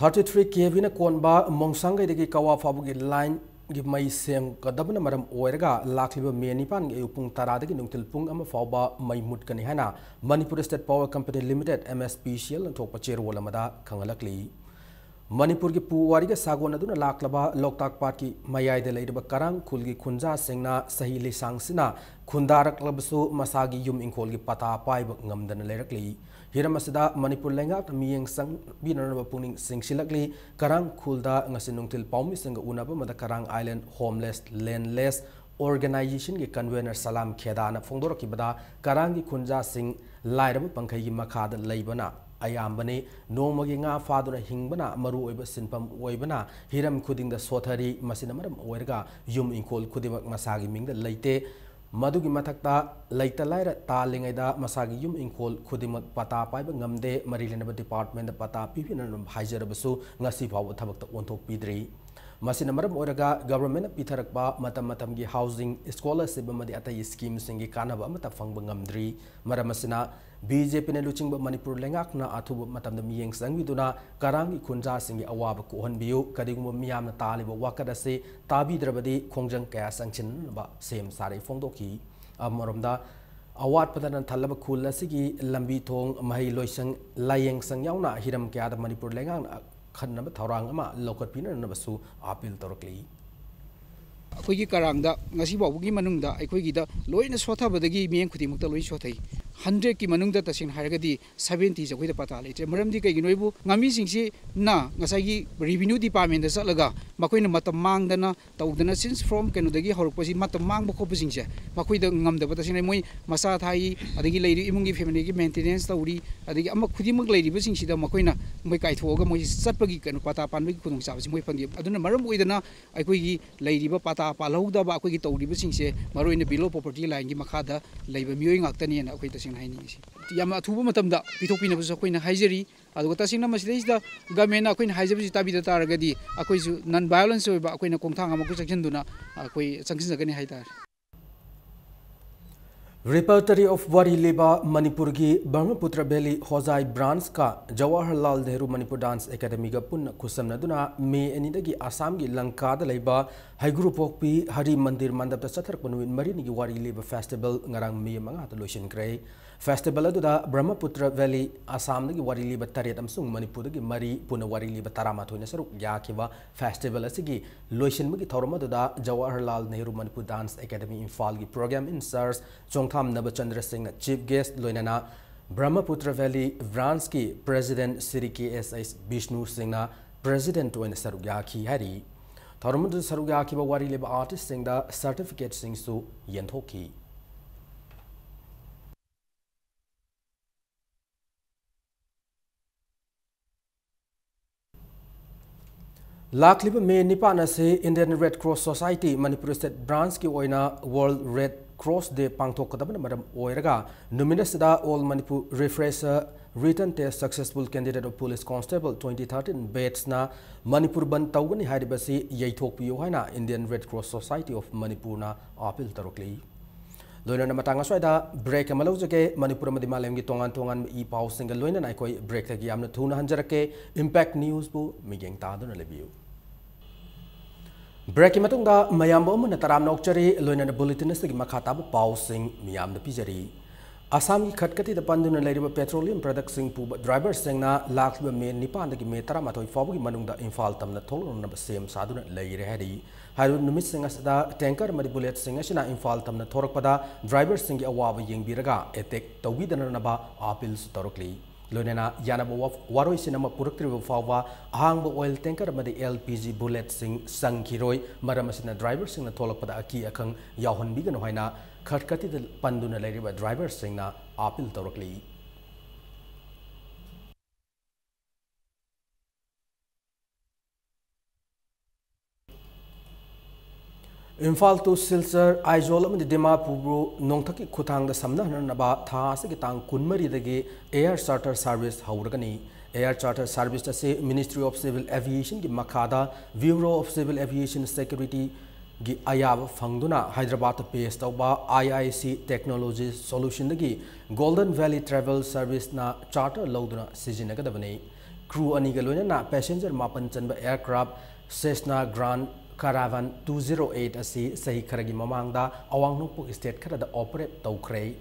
Thirty three KVꯅ ꯀꯣꯟꯕ ꯃꯣꯡꯁꯥꯡꯒꯩꯗꯒꯤ ꯀꯋꯥ ꯐꯥꯎꯕꯒꯤ lineꯒꯤ ꯃꯩ ꯁꯦꯝꯒꯗꯕꯅ ꯃꯔꯝ ꯑꯣꯏꯔꯒ ꯂꯥꯛꯂꯤꯕ May ꯅꯤꯄꯥꯟꯒꯤ ꯑꯌꯨꯛ ꯄꯨꯡ ꯇꯔꯥꯗꯒꯤ ꯅꯨꯡꯊꯤꯜ ꯄꯨꯡ ꯑꯃ ꯐꯥꯎꯕ ꯃꯩ ꯃꯨꯠꯀꯅꯤ ꯍꯥꯏꯅ Manipur State Power Company Limited, M S P C Lꯅ ꯊꯣꯛꯄ ꯆꯦꯔꯣꯜ ꯑꯃꯗ ꯈꯪꯍꯜꯂꯛꯂꯤ꯫ ꯃꯅꯤꯄꯨꯔꯒꯤ ꯄꯨꯋꯥꯔꯤꯒ ꯁꯥꯒꯣꯟꯅꯗꯨꯅ ꯂꯥꯛꯂꯕ ꯂꯣꯛꯇꯥꯛ ꯄꯥꯠꯀꯤ ꯃꯌꯥꯏꯗ ꯂꯩꯔꯤꯕ ꯀꯔꯥꯡ ꯈꯨꯜꯒꯤ ꯈꯨꯟꯖꯥꯁꯤꯡꯅ ꯆꯍꯤ ꯂꯤꯁꯥꯡꯁꯤꯟꯅ ꯈꯨꯟꯗꯥꯔꯛꯂꯕꯁꯨ ꯃꯁꯥꯒꯤ ꯌꯨꯝ ꯏꯪꯈꯣꯜꯒꯤ ꯄꯇꯥ ꯄꯥꯏꯕ ꯉꯝꯗꯅ ꯂꯩꯔꯛꯂꯤ꯫ ꯍꯤꯔꯝ ꯑꯁꯤꯗ ꯃꯅꯤꯄꯨꯔ ꯂꯩꯉꯥꯛꯅ ꯃꯤꯠꯌꯦꯡ ꯆꯪꯕꯤꯅꯅꯕ ꯄꯨꯛꯅꯤꯡ ꯆꯤꯡꯁꯤꯜꯂꯛꯂꯤ꯫ ꯀꯔꯥꯡ ꯈꯨꯜꯗ ꯉꯁꯤ ꯅꯨꯡꯊꯤꯜ ꯄꯥꯎꯃꯤꯁꯤꯡꯒ ꯎꯅꯕ ꯑꯃꯗ Karang Island Homeless Landless Organizationꯒꯤ convener ꯁꯂꯥꯝ ꯈꯦꯗꯥꯅ ꯐꯣꯡꯗꯣꯔꯛꯈꯤꯕꯗ, ꯀꯔꯥꯡꯒꯤ ꯈꯨꯟꯖꯥꯁꯤꯡ ꯂꯥꯏꯔꯕ ꯄꯪꯈꯩꯒꯤ ꯃꯈꯥꯗ ꯂꯩꯕꯅ ꯑꯌꯥꯝꯕꯅꯤ꯫ ꯅꯣꯡꯃꯒꯤ ꯉꯥ ꯐꯥꯗꯨꯅ ꯍꯤꯡꯕꯅ ꯃꯔꯨꯑꯣꯏꯕ ꯁꯤꯟꯐꯝ ꯑꯣꯏꯕꯅ ꯍꯤꯔꯝ ꯈꯨꯗꯤꯡꯗ ꯁꯣꯊꯔꯤ꯫ ꯃꯁꯤꯅ ꯃꯔꯝ ꯑꯣꯏꯔꯒ ꯌꯨꯝ ꯏꯪꯈꯣꯜ ꯈꯨꯗꯤꯡꯃꯛ ꯃꯁꯥꯒꯤ ꯃꯤꯡꯗ ꯂꯩꯇꯦ꯫ ꯃꯗꯨꯒꯤ ꯃꯊꯛꯇ, ꯂꯩꯇ ꯂꯥꯏꯔ ꯇꯥꯜꯂꯤꯉꯩꯗ ꯃꯁꯥꯒꯤ ꯌꯨꯝ ꯏꯪꯈꯣꯜ ꯈꯨꯗꯤꯡꯃꯛ ꯄꯇꯥ ꯄꯥꯏꯕ ꯉꯝꯗꯦ, ꯃꯔꯤ ꯂꯩꯅꯕ department ꯄꯇꯥ ꯄꯤꯕꯤꯅꯅꯕ ꯍꯥꯏꯖꯔꯕꯁꯨ ꯉꯁꯤ ꯐꯥꯎꯕ ꯊꯕꯛꯇ ꯑꯣꯟꯊꯣꯛꯄꯤꯗ꯭ꯔꯤ꯫ ꯃꯁꯤꯅ ꯃꯔꯝ ꯑꯣꯏꯔꯒ government ꯄꯤꯊꯔꯛꯄ ꯃꯇꯝ ꯃꯇꯝꯒꯤ housing, scholarship ꯑꯃꯗꯤ ꯑꯇꯩ scheme ꯁꯤꯡꯒꯤ ꯀꯥꯟꯅꯕ ꯑꯃꯠꯇ ꯐꯪꯕ ꯉꯝꯗ꯭ꯔꯤ꯫ ꯃꯔꯝ ꯑꯁꯤꯅ, BJP ꯅ ꯂꯨꯆꯤꯡꯕ ꯃꯅꯤꯄꯨꯔ ꯂꯩꯉꯥꯛꯅ ꯑꯊꯨꯕ ꯃꯇꯝꯗ ꯃꯤꯠꯌꯦꯡ ꯆꯪꯕꯤꯗꯨꯅ ꯀꯔꯥꯡꯒꯤ ꯈꯨꯟꯖꯥꯁꯤꯡꯒꯤ ꯑꯋꯥꯕ ꯀꯣꯛꯍꯟꯕꯤꯌꯨ꯫ ꯀꯔꯤꯒꯨꯝꯕ ꯃꯤꯌꯥꯝꯅ ꯇꯥꯜꯂꯤꯕ ꯋꯥꯀꯠ ꯑꯁꯤ ꯇꯥꯕꯤꯗ꯭ꯔꯕꯗꯤ, ꯈꯣꯡꯖꯪ ꯀꯌꯥ ꯆꯪꯁꯤꯟꯅꯅꯕ ꯁꯦꯝ ꯁꯥꯔꯦ ꯐꯣꯡꯗꯣꯛꯈꯤ꯫ ꯑꯃꯔꯣꯝꯗ, ꯑꯋꯥꯠꯄꯗꯅ ꯊꯜꯂꯕ ꯈꯨꯜ ꯑꯁꯤꯒꯤ ꯂꯝꯕꯤ ꯊꯣꯡ, ꯃꯍꯩ ꯂꯣꯏꯁꯪ, ꯂꯥꯏꯌꯦꯡ ꯁꯪ ꯌꯥꯎꯅ ꯍꯤꯔꯝ ꯀꯌꯥꯗ ꯃꯅꯤꯄꯨꯔ ꯂꯩꯉꯥꯛꯅ ꯑꯈꯟꯅꯕ ꯊꯧꯔꯥꯡ ꯑꯃ ꯂꯧꯈꯠꯄꯤꯅꯅꯕꯁꯨ appeal ꯇꯧꯔꯛꯂꯤ꯫ ꯑꯩꯈꯣꯏꯒꯤ ꯀꯔꯥꯡꯗ ꯉꯁꯤ ꯐꯥꯎꯕꯒꯤ ꯃꯅꯨꯡꯗ ꯑꯩꯈꯣꯏꯒꯤꯗ ꯂꯣꯏꯅ ꯁꯣꯠꯊꯕꯗꯒꯤ ꯃꯤꯠꯌꯦꯡ ꯈꯨꯗꯤꯡꯃꯛꯇ ꯂꯣꯏꯅ ꯁꯣꯠꯊꯩ꯫ Hundred ꯀꯤ ꯃꯅꯨꯡꯗ ꯇꯁꯦꯡꯅ ꯍꯥꯏꯔꯒꯗꯤ seventy ꯁꯦ ꯑꯩꯈꯣꯏꯗ ꯄꯇꯥ ꯂꯩꯇ꯭ꯔꯦ꯫ ꯃꯔꯝꯗꯤ ꯀꯩꯒꯤꯅꯣ ꯍꯥꯏꯕꯨ, ꯉꯥꯃꯤꯁꯤꯡꯁꯤꯅ ꯉꯁꯥꯏꯒꯤ revenue department ꯇ ꯆꯠꯂꯒ ꯃꯈꯣꯏꯅ ꯃꯇꯝ ꯃꯥꯡꯗꯅ ꯇꯧꯗꯅ, since from ꯀꯩꯅꯣꯗꯒꯤ ꯍꯧꯔꯛꯄꯁꯤ, ꯃꯇꯝ ꯃꯥꯡꯕ ꯈꯣꯠꯄꯁꯤꯡꯁꯦ ꯃꯈꯣꯏꯗ ꯉꯝꯗꯕ, ꯇꯁꯦꯡꯅ ꯃꯣꯏ ꯃꯆꯥ ꯊꯥꯛꯏ, ꯑꯗꯒꯤ ꯂꯩꯔꯤꯕ ꯏꯃꯨꯡꯒꯤ family ꯒꯤ maintenance ꯇꯧꯔꯤ, ꯑꯗꯒꯤ ꯑꯃ ꯈꯨꯗꯤꯡꯃꯛ ꯂꯩꯔꯤꯕꯁꯤꯡꯁꯤꯗ ꯃꯈꯣꯏꯅ, ꯃꯣꯏ ꯀꯥꯏꯊꯣꯛꯑꯒ ꯃꯣꯏ ꯆꯠꯄꯒꯤ ꯀꯩꯅꯣ, ꯄꯇꯥ ꯄꯥꯟꯕꯒꯤ ꯈꯨꯗꯣꯡꯆꯥꯕꯁꯤ ꯃꯣꯏ ꯐꯪꯗꯦ꯫ ꯑꯗꯨꯅ ꯃꯔꯝ ꯑꯣꯏꯗꯅ ꯑꯩꯈꯣꯏꯒꯤ ꯂꯩꯔꯤꯕ ꯄꯇꯥ ꯄꯥꯜꯍꯧꯗꯕ ꯑꯩꯈꯣꯏꯒꯤ ꯇꯧꯔꯤꯕꯁꯤꯡꯁꯦ ꯃꯔꯨꯑꯣꯏꯅ below poverty line ꯒꯤ ꯃꯈꯥꯗ ꯂꯩꯕ ꯃꯤꯑꯣꯏ ꯉꯥꯛꯇꯅꯦꯅ ꯑꯩꯈꯣꯏ ꯇꯁꯦꯡꯅ ꯍꯥꯏꯅꯤꯡꯉꯤꯁꯤ꯫ ꯌꯥꯝꯅ ꯑꯊꯨꯕ ꯃꯇꯝꯗ ꯄꯤꯊꯣꯛꯄꯤꯅꯕꯁꯨ ꯑꯩꯈꯣꯏꯅ ꯍꯥꯏꯖꯔꯤ꯫ ꯑꯗꯨꯒ ꯇꯁꯦꯡꯅ ꯃꯁꯤꯗꯩꯁꯤꯗ government ꯅ ꯑꯩꯈꯣꯏꯅ ꯍꯥꯏꯖꯕꯁꯤ ꯇꯥꯕꯤꯗ ꯇꯥꯔꯒꯗꯤ, ꯑꯩꯈꯣꯏꯁꯨ non violence ꯑꯣꯏꯕ ꯑꯩꯈꯣꯏꯅ ꯈꯣꯡꯊꯥꯡ ꯑꯃꯈꯛ ꯆꯪꯁꯤꯟꯗꯨꯅ ꯑꯩꯈꯣꯏ ꯆꯪꯁꯤꯟꯖꯒꯅꯤ ꯍꯥꯏꯇꯥꯔꯦ꯫ Repertory of ꯋꯥꯔꯤ ꯂꯤꯕ ꯃꯅꯤꯄꯨꯔꯒꯤ ꯕ꯭ꯔꯍ꯭ꯃꯄꯨꯇ꯭ꯔ ꯚꯦꯂꯤ ꯍꯣꯖꯥꯏ branch ꯀ ꯖꯋꯥꯍꯔꯂꯥꯜ ꯅꯦꯍꯔꯨ ꯃꯅꯤꯄꯨꯔ dance academy ꯒ ꯄꯨꯟꯅ ꯈꯨꯠꯁꯝꯅꯗꯨꯅ ꯃꯦ ꯑꯅꯤꯗꯒꯤ ꯑꯁꯥꯝꯒꯤ ꯂꯪꯀꯥꯗ ꯂꯩꯕ ꯍꯩꯒ꯭ꯔꯨꯄꯣꯛꯄꯤ ꯍꯔꯤ ꯃꯟꯗꯤꯔ ꯃꯟꯗꯞꯇ ꯆꯠꯊꯔꯛꯄ ꯅꯨꯃꯤꯠ ꯃꯔꯤꯅꯤꯒꯤ ꯋꯥꯔꯤ ꯂꯤꯕ festival ꯉꯔꯥꯡ ꯃꯦ ꯃꯉꯥꯗ ꯂꯣꯏꯁꯤꯟꯈ꯭ꯔꯦ꯫ Festival ꯑꯗꯨꯗ ꯕ꯭ꯔꯍ꯭ꯃꯄꯨꯇ꯭ꯔ ꯚꯦꯂꯤ, ꯑꯁꯥꯝꯗꯒꯤ ꯋꯥꯔꯤ ꯂꯤꯕ ꯇꯔꯦꯠ ꯑꯃꯁꯨꯡ ꯃꯅꯤꯄꯨꯔꯗꯒꯤ ꯃꯔꯤ, ꯄꯨꯟꯅ ꯋꯥꯔꯤ ꯂꯤꯕ ꯇꯔꯥꯃꯥꯊꯣꯏꯅ ꯁꯔꯨꯛ ꯌꯥꯈꯤꯕ festival ꯑꯁꯤꯒꯤ ꯂꯣꯏꯁꯤꯟꯕꯒꯤ ꯊꯧꯔꯝ ꯑꯗꯨꯗ ꯖꯋꯥꯍꯔꯂꯥꯜ ꯅꯦꯍꯔꯨ ꯃꯅꯤꯄꯨꯔ dance academy ꯏꯝꯐꯥꯜꯒꯤ program in charge ꯆꯣꯡꯊꯥꯝ ꯅꯕꯆꯟꯗ꯭ꯔ ꯁꯤꯡꯅ chief guest, ꯂꯣꯏꯅꯅ ꯕ꯭ꯔꯍ꯭ꯃꯄꯨꯇ꯭ꯔ ꯚꯦꯂꯤ branch ꯀꯤ president ꯁ꯭ꯔꯤ ꯀꯦ ꯑꯦꯁ ꯑꯩꯆ ꯕꯤꯁꯅꯨ ꯁꯤꯡꯅ president ꯑꯣꯏꯅ ꯁꯔꯨꯛ ꯌꯥꯈꯤ ꯍꯥꯏꯔꯤ꯫ ꯊꯧꯔꯝ ꯑꯗꯨꯗ ꯁꯔꯨꯛ ꯌꯥꯈꯤꯕ ꯋꯥꯔꯤ ꯂꯤꯕ artist ꯁꯤꯡꯗ certificate ꯁꯤꯡꯁꯨ ꯌꯦꯟꯊꯣꯛꯈꯤ꯫ ꯂꯥꯛꯂꯤꯕ ꯃꯦ ꯅꯤꯄꯥꯟ ꯑꯁꯤ Indian Red Cross Society Manipur state branch ꯀꯤ ꯑꯣꯏꯅ World Red Cross Day ꯄꯥꯡꯊꯣꯛꯀꯗꯕꯅ ꯃꯔꯝ ꯑꯣꯏꯔꯒ ꯅꯨꯃꯤꯠ ꯑꯁꯤꯗ All Manipur Refresher Written Test Successful Candidate of Police Constable twenty thirteen batchꯅ Manipur ꯕꯟꯗ ꯇꯧꯒꯅꯤ ꯍꯥꯏꯔꯤꯕꯁꯤ ꯌꯩꯊꯣꯛꯄꯤꯌꯨ ꯍꯥꯏꯅ Indian Red Cross Society of ꯃꯅꯤꯄꯨꯔꯅ ꯑꯥꯄꯤꯜ ꯇꯧꯔꯛꯂꯤ꯫ ꯂꯣꯏꯅꯅ ꯃꯇꯥꯡ ꯑꯁ꯭ꯋꯥꯏꯗ break ꯑꯃ ꯂꯧꯖꯒꯦ꯫ ꯃꯅꯤꯄꯨꯔ ꯑꯃꯗꯤ ꯃꯥꯂꯦꯝꯒꯤ ꯇꯣꯉꯥꯟ ꯇꯣꯉꯥꯟꯕ ꯏ ꯄꯥꯎꯁꯤꯡꯒ ꯂꯣꯏꯅꯅ ꯑꯩꯈꯣꯏ breakꯇꯒꯤ ꯌꯥꯝꯅ ꯊꯨꯅ ꯍꯟꯖꯔꯛꯀꯦ꯫ Impact Newsꯕꯨ ꯃꯤꯠꯌꯦꯡ ꯇꯥꯗꯨꯅ ꯂꯩꯕꯤꯌꯨ꯫ Breakꯀꯤ ꯃꯇꯨꯡꯗ ꯃꯌꯥꯝꯕꯨ ꯑꯃꯨꯛ ꯍꯟꯅ ꯇꯔꯥꯝꯅ ꯑꯣꯛꯆꯔꯤ꯫ ꯂꯣꯏꯅꯅ bulletin ꯑꯁꯤꯒꯤ ꯃꯈꯥ ꯇꯥꯕ ꯄꯥꯎꯁꯤꯡ ꯃꯤꯌꯥꯝꯗ ꯄꯤꯖꯔꯤ꯫ ꯑꯁꯥꯝꯒꯤ ꯈꯠꯀꯇꯤꯗ ꯄꯟꯗꯨꯅ ꯂꯩꯔꯤꯕ petroleum productꯁꯤꯡ ꯄꯨꯕ driverꯁꯤꯡꯅ ꯂꯥꯛꯂꯤꯕ May ꯅꯤꯄꯥꯟꯗꯒꯤ May ꯇꯔꯥꯃꯥꯊꯣꯏ ꯐꯥꯎꯕꯒꯤ ꯃꯅꯨꯡꯗ ꯏꯝꯐꯥꯜ ꯇꯝꯅ ꯊꯣꯛꯂꯛꯅꯅꯕ ꯁꯦꯝ ꯁꯥꯗꯨꯅ ꯂꯩꯔꯦ ꯍꯥꯏꯔꯤ꯫ ꯍꯥꯏꯔꯤꯕ ꯅꯨꯃꯤꯠꯁꯤꯡ ꯑꯁꯤꯗ tanker ꯑꯃꯗꯤ bulletꯁꯤꯡ ꯑꯁꯤꯅ ꯏꯝꯐꯥꯜ ꯇꯝꯅ ꯊꯣꯔꯛꯄꯗ driverꯁꯤꯡꯒꯤ ꯑꯋꯥꯕ ꯌꯦꯡꯕꯤꯔꯒ attack ꯇꯧꯕꯤꯗꯅꯅꯕ ꯑꯥꯄꯤꯜꯁꯨ ꯇꯧꯔꯛꯂꯤ꯫ ꯂꯣꯏꯅꯅ ꯌꯥꯅꯕ ꯋꯥ-, ꯋꯥꯔꯣꯏꯁꯤꯟ ꯑꯃ ꯄꯨꯔꯛꯇ꯭ꯔꯤꯕ ꯐꯥꯎꯕ ꯑꯍꯥꯡꯕ oil tanker ꯑꯃꯗꯤ L P G bulletꯁꯤꯡ ꯆꯪꯈꯤꯔꯣꯏ꯫ ꯃꯔꯝ ꯑꯁꯤꯅ driverꯁꯤꯡꯅ ꯊꯣꯛꯂꯛꯄꯗ ꯑꯀꯤ ꯑꯈꯪ ꯌꯥꯎꯍꯟꯕꯤꯒꯅꯨ ꯍꯥꯏꯅ ꯈꯠꯀꯇꯤꯗ ꯄꯟꯗꯨꯅ ꯂꯩꯔꯤꯕ driverꯁꯤꯡꯅ ꯑꯥꯄꯤꯜ ꯇꯧꯔꯛꯂꯤ꯫ ꯏꯝꯐꯥꯜ to ꯁꯤꯜꯆꯔ, ꯑꯥꯏꯖꯣꯜ ꯑꯃꯗꯤ ꯗꯤꯃꯥꯄꯨꯔꯕꯨ ꯅꯣꯡꯊꯛꯀꯤ ꯈꯨꯠꯊꯥꯡꯗ ꯁꯝꯅꯍꯟꯅꯅꯕ ꯊꯥ ꯑꯁꯤꯒꯤ ꯇꯥꯡ ꯀꯨꯟꯃꯔꯤꯗꯒꯤ air charter service ꯍꯧꯔꯒꯅꯤ꯫ Air charter service ꯑꯁꯤ Ministry of Civil Aviationꯒꯤ ꯃꯈꯥꯗ Bureau of Civil Aviation Securityꯒꯤ ꯑꯌꯥꯕ ꯐꯪꯗꯨꯅ ꯍꯥꯏꯗ꯭ꯔꯕꯥꯗꯇ base ꯇꯧꯕ I I C Technology Solutionꯗꯒꯤ Golden Valley Travel Serviceꯅ charter ꯂꯧꯗꯨꯅ ꯁꯤꯖꯤꯟꯅꯒꯗꯕꯅꯤ꯫ Crew ꯑꯅꯤꯒ ꯂꯣꯏꯅꯅ passenger ꯃꯥꯄꯟ ꯆꯟꯕ aircraft Cessna Grand Caravan two zero eight ꯑꯁꯤ ꯆꯍꯤ ꯈꯔꯒꯤ ꯃꯃꯥꯡꯗ ꯑꯋꯥꯡ ꯅꯣꯡꯄꯣꯛ state ꯈꯔꯗ operate ꯇꯧꯈ꯭ꯔꯦ꯫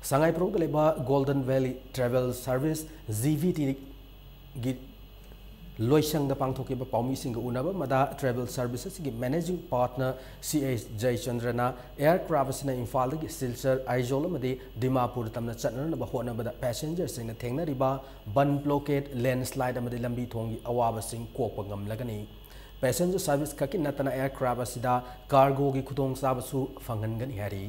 ꯁꯉꯥꯏꯄ꯭ꯔꯧꯗ ꯂꯩꯕ Golden Valley Travel Service, G V Tꯒꯤ ꯂꯣꯏꯁꯪꯗ ꯄꯥꯡꯊꯣꯛꯈꯤꯕ ꯄꯥꯎꯃꯤꯁꯤꯡꯒ ꯎꯅꯕ ꯑꯃꯗ travel service ꯑꯁꯤꯒꯤ managing partner C H ꯖꯌꯆꯟꯗ꯭ꯔꯅ aircraft ꯑꯁꯤꯅ ꯏꯝꯐꯥꯜꯗꯒꯤ ꯁꯤꯜꯆꯔ, ꯑꯥꯏꯖꯣꯜ ꯑꯃꯗꯤ ꯗꯤꯃꯥꯄꯨꯔ ꯇꯝꯅ ꯆꯠꯅꯅꯕ ꯍꯣꯠꯅꯕꯗ passengerꯁꯤꯡꯅ ꯊꯦꯡꯅꯔꯤꯕ bund blockade, landslide ꯑꯃꯗꯤ ꯂꯝꯕꯤ ꯊꯣꯡꯒꯤ ꯑꯋꯥꯕꯁꯤꯡ ꯀꯣꯛꯄ ꯉꯝꯂꯒꯅꯤ꯫ Passenger service ꯈꯛꯀꯤ ꯅꯠꯇꯅ aircraft ꯑꯁꯤꯗ cargoꯒꯤ ꯈꯨꯗꯣꯡꯆꯥꯕꯁꯨ ꯐꯪꯍꯟꯒꯅꯤ ꯍꯥꯏꯔꯤ꯫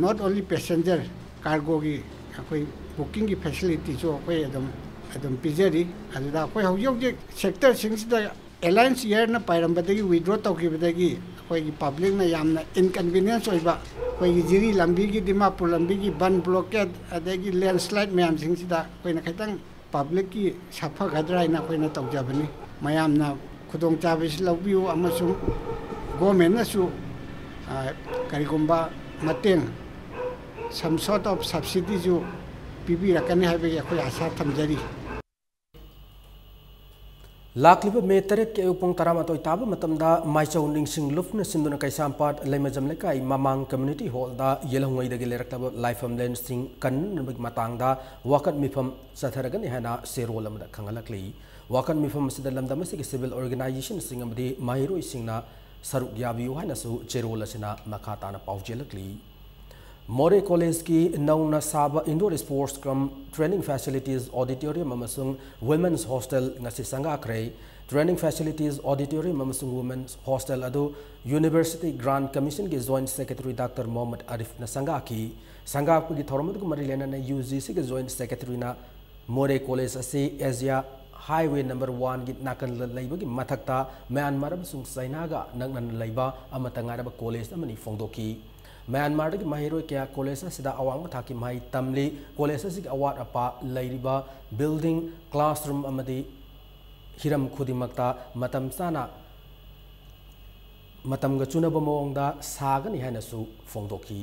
Not only passenger, cargoꯒꯤ ꯑꯩꯈꯣꯏ bookingꯒꯤ facilityꯁꯨ ꯑꯩꯈꯣꯏ ꯑꯗꯨꯝ, ꯑꯗꯨꯝ ꯄꯤꯖꯔꯤ꯫ ꯑꯗꯨꯗ ꯑꯩꯈꯣꯏ ꯍꯧꯖꯤꯛ ꯍꯧꯖꯤꯛ sectorꯁꯤꯡꯁꯤꯗ ꯑꯦꯂꯥꯌꯟꯁ ꯏꯌꯔꯅ ꯄꯥꯏꯔꯝꯕꯗꯒꯤ ꯋꯤꯗ꯭ꯔꯣ ꯇꯧꯈꯤꯕꯗꯒꯤ ꯑꯩꯈꯣꯏꯒꯤ ꯄꯕ꯭ꯂꯤꯛꯅ ꯌꯥꯝꯅ ꯏꯟꯀꯟꯚꯤꯅꯤꯌꯦꯟꯁ ꯑꯣꯏꯕ, ꯑꯩꯈꯣꯏꯒꯤ ꯖꯤꯔꯤ ꯂꯝꯕꯤꯒꯤ, ꯗꯤꯃꯥꯄꯨꯔ ꯂꯝꯕꯤꯒꯤ ꯕꯟ ꯕ꯭ꯂꯣꯀꯦꯠ, ꯑꯗꯒꯤ ꯂꯦꯟꯁ꯭ꯂꯥꯏꯠ ꯃꯌꯥꯝꯁꯤꯡꯁꯤꯗ ꯑꯩꯈꯣꯏꯅ ꯈꯤꯇꯪ ꯄꯕ꯭ꯂꯤꯛꯀꯤ ꯁꯥꯐꯒꯗ꯭ꯔꯥ ꯍꯥꯏꯅ ꯑꯩꯈꯣꯏꯅ ꯇꯧꯖꯕꯅꯤ꯫ ꯃꯌꯥꯝꯅ ꯈꯨꯗꯣꯡꯆꯥꯕꯁꯤ ꯂꯧꯕꯤꯌꯨ ꯑꯃꯁꯨꯡ ꯒꯣꯔꯃꯦꯟꯅꯁꯨ, ꯑ, ꯀꯔꯤꯒꯨꯝꯕ ꯃꯇꯦꯡ, some sort of subsidyꯁꯨ ꯄꯤꯕꯤꯔꯛꯀꯅꯤ ꯍꯥꯏꯕꯒꯤ ꯑꯩꯈꯣꯏ ꯑꯥꯁꯥ ꯊꯝꯖꯔꯤ꯫ ꯂꯥꯛꯂꯤꯕ ꯃꯦ ꯇꯔꯦꯠꯀꯤ ꯑꯌꯨꯛ ꯄꯨꯡ ꯇꯔꯥꯃꯥꯊꯣꯏ ꯇꯥꯕ ꯃꯇꯝꯗ ꯃꯥꯏꯆꯧ ꯅꯤꯡꯁꯤꯡ ꯂꯨꯞꯅ ꯁꯤꯟꯗꯨꯅ ꯀꯩꯁꯥꯝꯄꯥꯠ ꯂꯩꯃꯖꯝ ꯂꯩꯀꯥꯏ ꯃꯃꯥꯡ ꯀꯝꯃ꯭ꯌꯨꯅꯤꯇꯤ ꯍꯣꯜꯗ ꯌꯦꯜꯍꯧꯉꯩꯗꯒꯤ ꯂꯩꯔꯛꯂꯕ ꯂꯥꯏꯐꯝꯂꯦꯟꯁꯤꯡ ꯀꯟꯅꯕꯒꯤ ꯃꯇꯥꯡꯗ ꯋꯥꯀꯠ ꯃꯤꯐꯝ ꯆꯠꯊꯔꯒꯅꯤ ꯍꯥꯏꯅ ꯆꯦꯔꯣꯜ ꯑꯃꯗ ꯈꯪꯍꯜꯂꯛꯂꯤ꯫ ꯋꯥꯀꯠ ꯃꯤꯐꯝ ꯑꯁꯤꯗ ꯂꯝꯗꯝ ꯑꯁꯤꯒꯤ ꯁꯤꯚꯤꯜ ꯑꯣꯔꯒꯅꯥꯏꯖꯦꯁꯟꯁꯤꯡ ꯑꯃꯗꯤ ꯃꯍꯩꯔꯣꯏꯁꯤꯡꯅ ꯁꯔꯨꯛ ꯌꯥꯕꯤꯌꯨ ꯍꯥꯏꯅꯁꯨ ꯆꯦꯔꯣꯜ ꯑꯁꯤꯅ ꯃꯈꯥ ꯇꯥꯅ ꯄꯥꯎꯖꯦꯜꯂꯛꯂꯤ꯫ ꯃꯣꯔꯦ ꯀꯣꯂꯦꯖꯀꯤ ꯅꯧꯅ ꯁꯥꯕ indoor sports cum training facilities auditorium ꯑꯃꯁꯨꯡ women's hostel ꯉꯁꯤ ꯁꯪꯒꯥꯈ꯭ꯔꯦ꯫ Training facilities auditorium ꯑꯃꯁꯨꯡ women's hostel ꯑꯗꯨ University Grant Commissionꯒꯤ Joint Secretary Doctor Mohammad ꯑꯥꯔꯤꯐꯅ ꯁꯪꯒꯥꯈꯤ꯫ ꯁꯪꯒꯥꯕꯒꯤ ꯊꯧꯔꯝ ꯑꯗꯨꯒ ꯃꯔꯤ ꯂꯩꯅꯅ UGCꯒꯤ Joint Secretaryꯅ ꯃꯣꯔꯦ ꯀꯣꯂꯦꯖ ꯑꯁꯤ ꯑꯦꯁꯤꯌꯥ highway number oneꯒꯤ ꯅꯥꯀꯟꯗ ꯂꯩꯕꯒꯤ ꯃꯊꯛꯇ ꯃ꯭ꯌꯥꯟꯃꯥꯔ ꯑꯃꯁꯨꯡ ꯆꯥꯏꯅꯥꯒ ꯅꯛꯅꯅ ꯂꯩꯕ ꯑꯃꯠꯇ ꯉꯥꯏꯔꯕ ꯀꯣꯂꯦꯖ ꯑꯃꯅꯤ ꯐꯣꯡꯗꯣꯛꯈꯤ꯫ ꯃ꯭ꯌꯥꯟꯃꯥꯔꯗꯒꯤ ꯃꯍꯩꯔꯣꯏ ꯀꯌꯥ ꯀꯣꯂꯦꯖ ꯑꯁꯤꯗ ꯑꯋꯥꯡꯕ ꯊꯥꯛꯀꯤ ꯃꯍꯩ ꯇꯝꯂꯤ꯫ ꯀꯣꯂꯦꯖ ꯑꯁꯤꯒꯤ ꯑꯋꯥꯠ ꯑꯄꯥ ꯂꯩꯔꯤꯕ building, classroom ꯑꯃꯗꯤ ꯍꯤꯔꯝ ꯈꯨꯗꯤꯡꯃꯛꯇ ꯃꯇꯝ ꯆꯥꯅ, ꯃꯇꯝꯒ ꯆꯨꯅꯕ ꯃꯑꯣꯡꯗ ꯁꯥꯒꯅꯤ ꯍꯥꯏꯅꯁꯨ ꯐꯣꯡꯗꯣꯛꯈꯤ꯫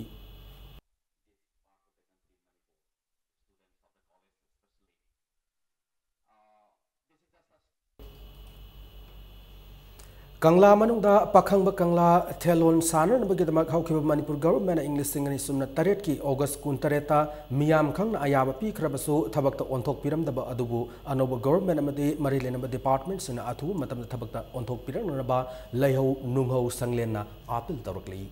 ꯀꯪꯂꯥ ꯃꯅꯨꯡꯗ ꯄꯥꯈꯪꯕ ꯀꯪꯂꯥ ꯊꯦꯂꯣꯟ ꯁꯥꯟꯅꯅꯕꯒꯤꯗꯃꯛ ꯍꯧꯈꯤꯕ ꯃꯅꯤꯄꯨꯔ ꯒꯣꯚꯔꯟꯃꯦꯟꯠꯅ ꯏꯪ ꯂꯤꯁꯤꯡ ꯑꯅꯤ ꯁꯨꯞꯅ ꯇꯔꯦꯠꯀꯤ ꯑꯣꯒꯁ ꯀꯨꯟꯇꯔꯦꯠꯇ ꯃꯤꯌꯥꯝ ꯈꯪꯅ ꯑꯌꯥꯕ ꯄꯤꯈ꯭ꯔꯕꯁꯨ ꯊꯕꯛꯇ ꯑꯣꯟꯊꯣꯛꯄꯤꯔꯝꯗꯕ ꯑꯗꯨꯕꯨ ꯑꯅꯧꯕ ꯒꯣꯚꯔꯟꯃꯦꯟꯠ ꯑꯃꯗꯤ ꯃꯔꯤ ꯂꯩꯅꯕ ꯗꯤꯄꯥꯔꯠꯃꯦꯟꯠꯁꯤꯡꯅ ꯑꯊꯨꯕ ꯃꯇꯝꯗ ꯊꯕꯛꯇ ꯑꯣꯟꯊꯣꯛꯄꯤꯔꯛꯅꯅꯕ ꯂꯩꯍꯧ ꯅꯨꯡꯍꯧ ꯁꯪꯂꯦꯟꯅ ꯑꯥꯄꯤꯜ ꯇꯧꯔꯛꯂꯤ꯫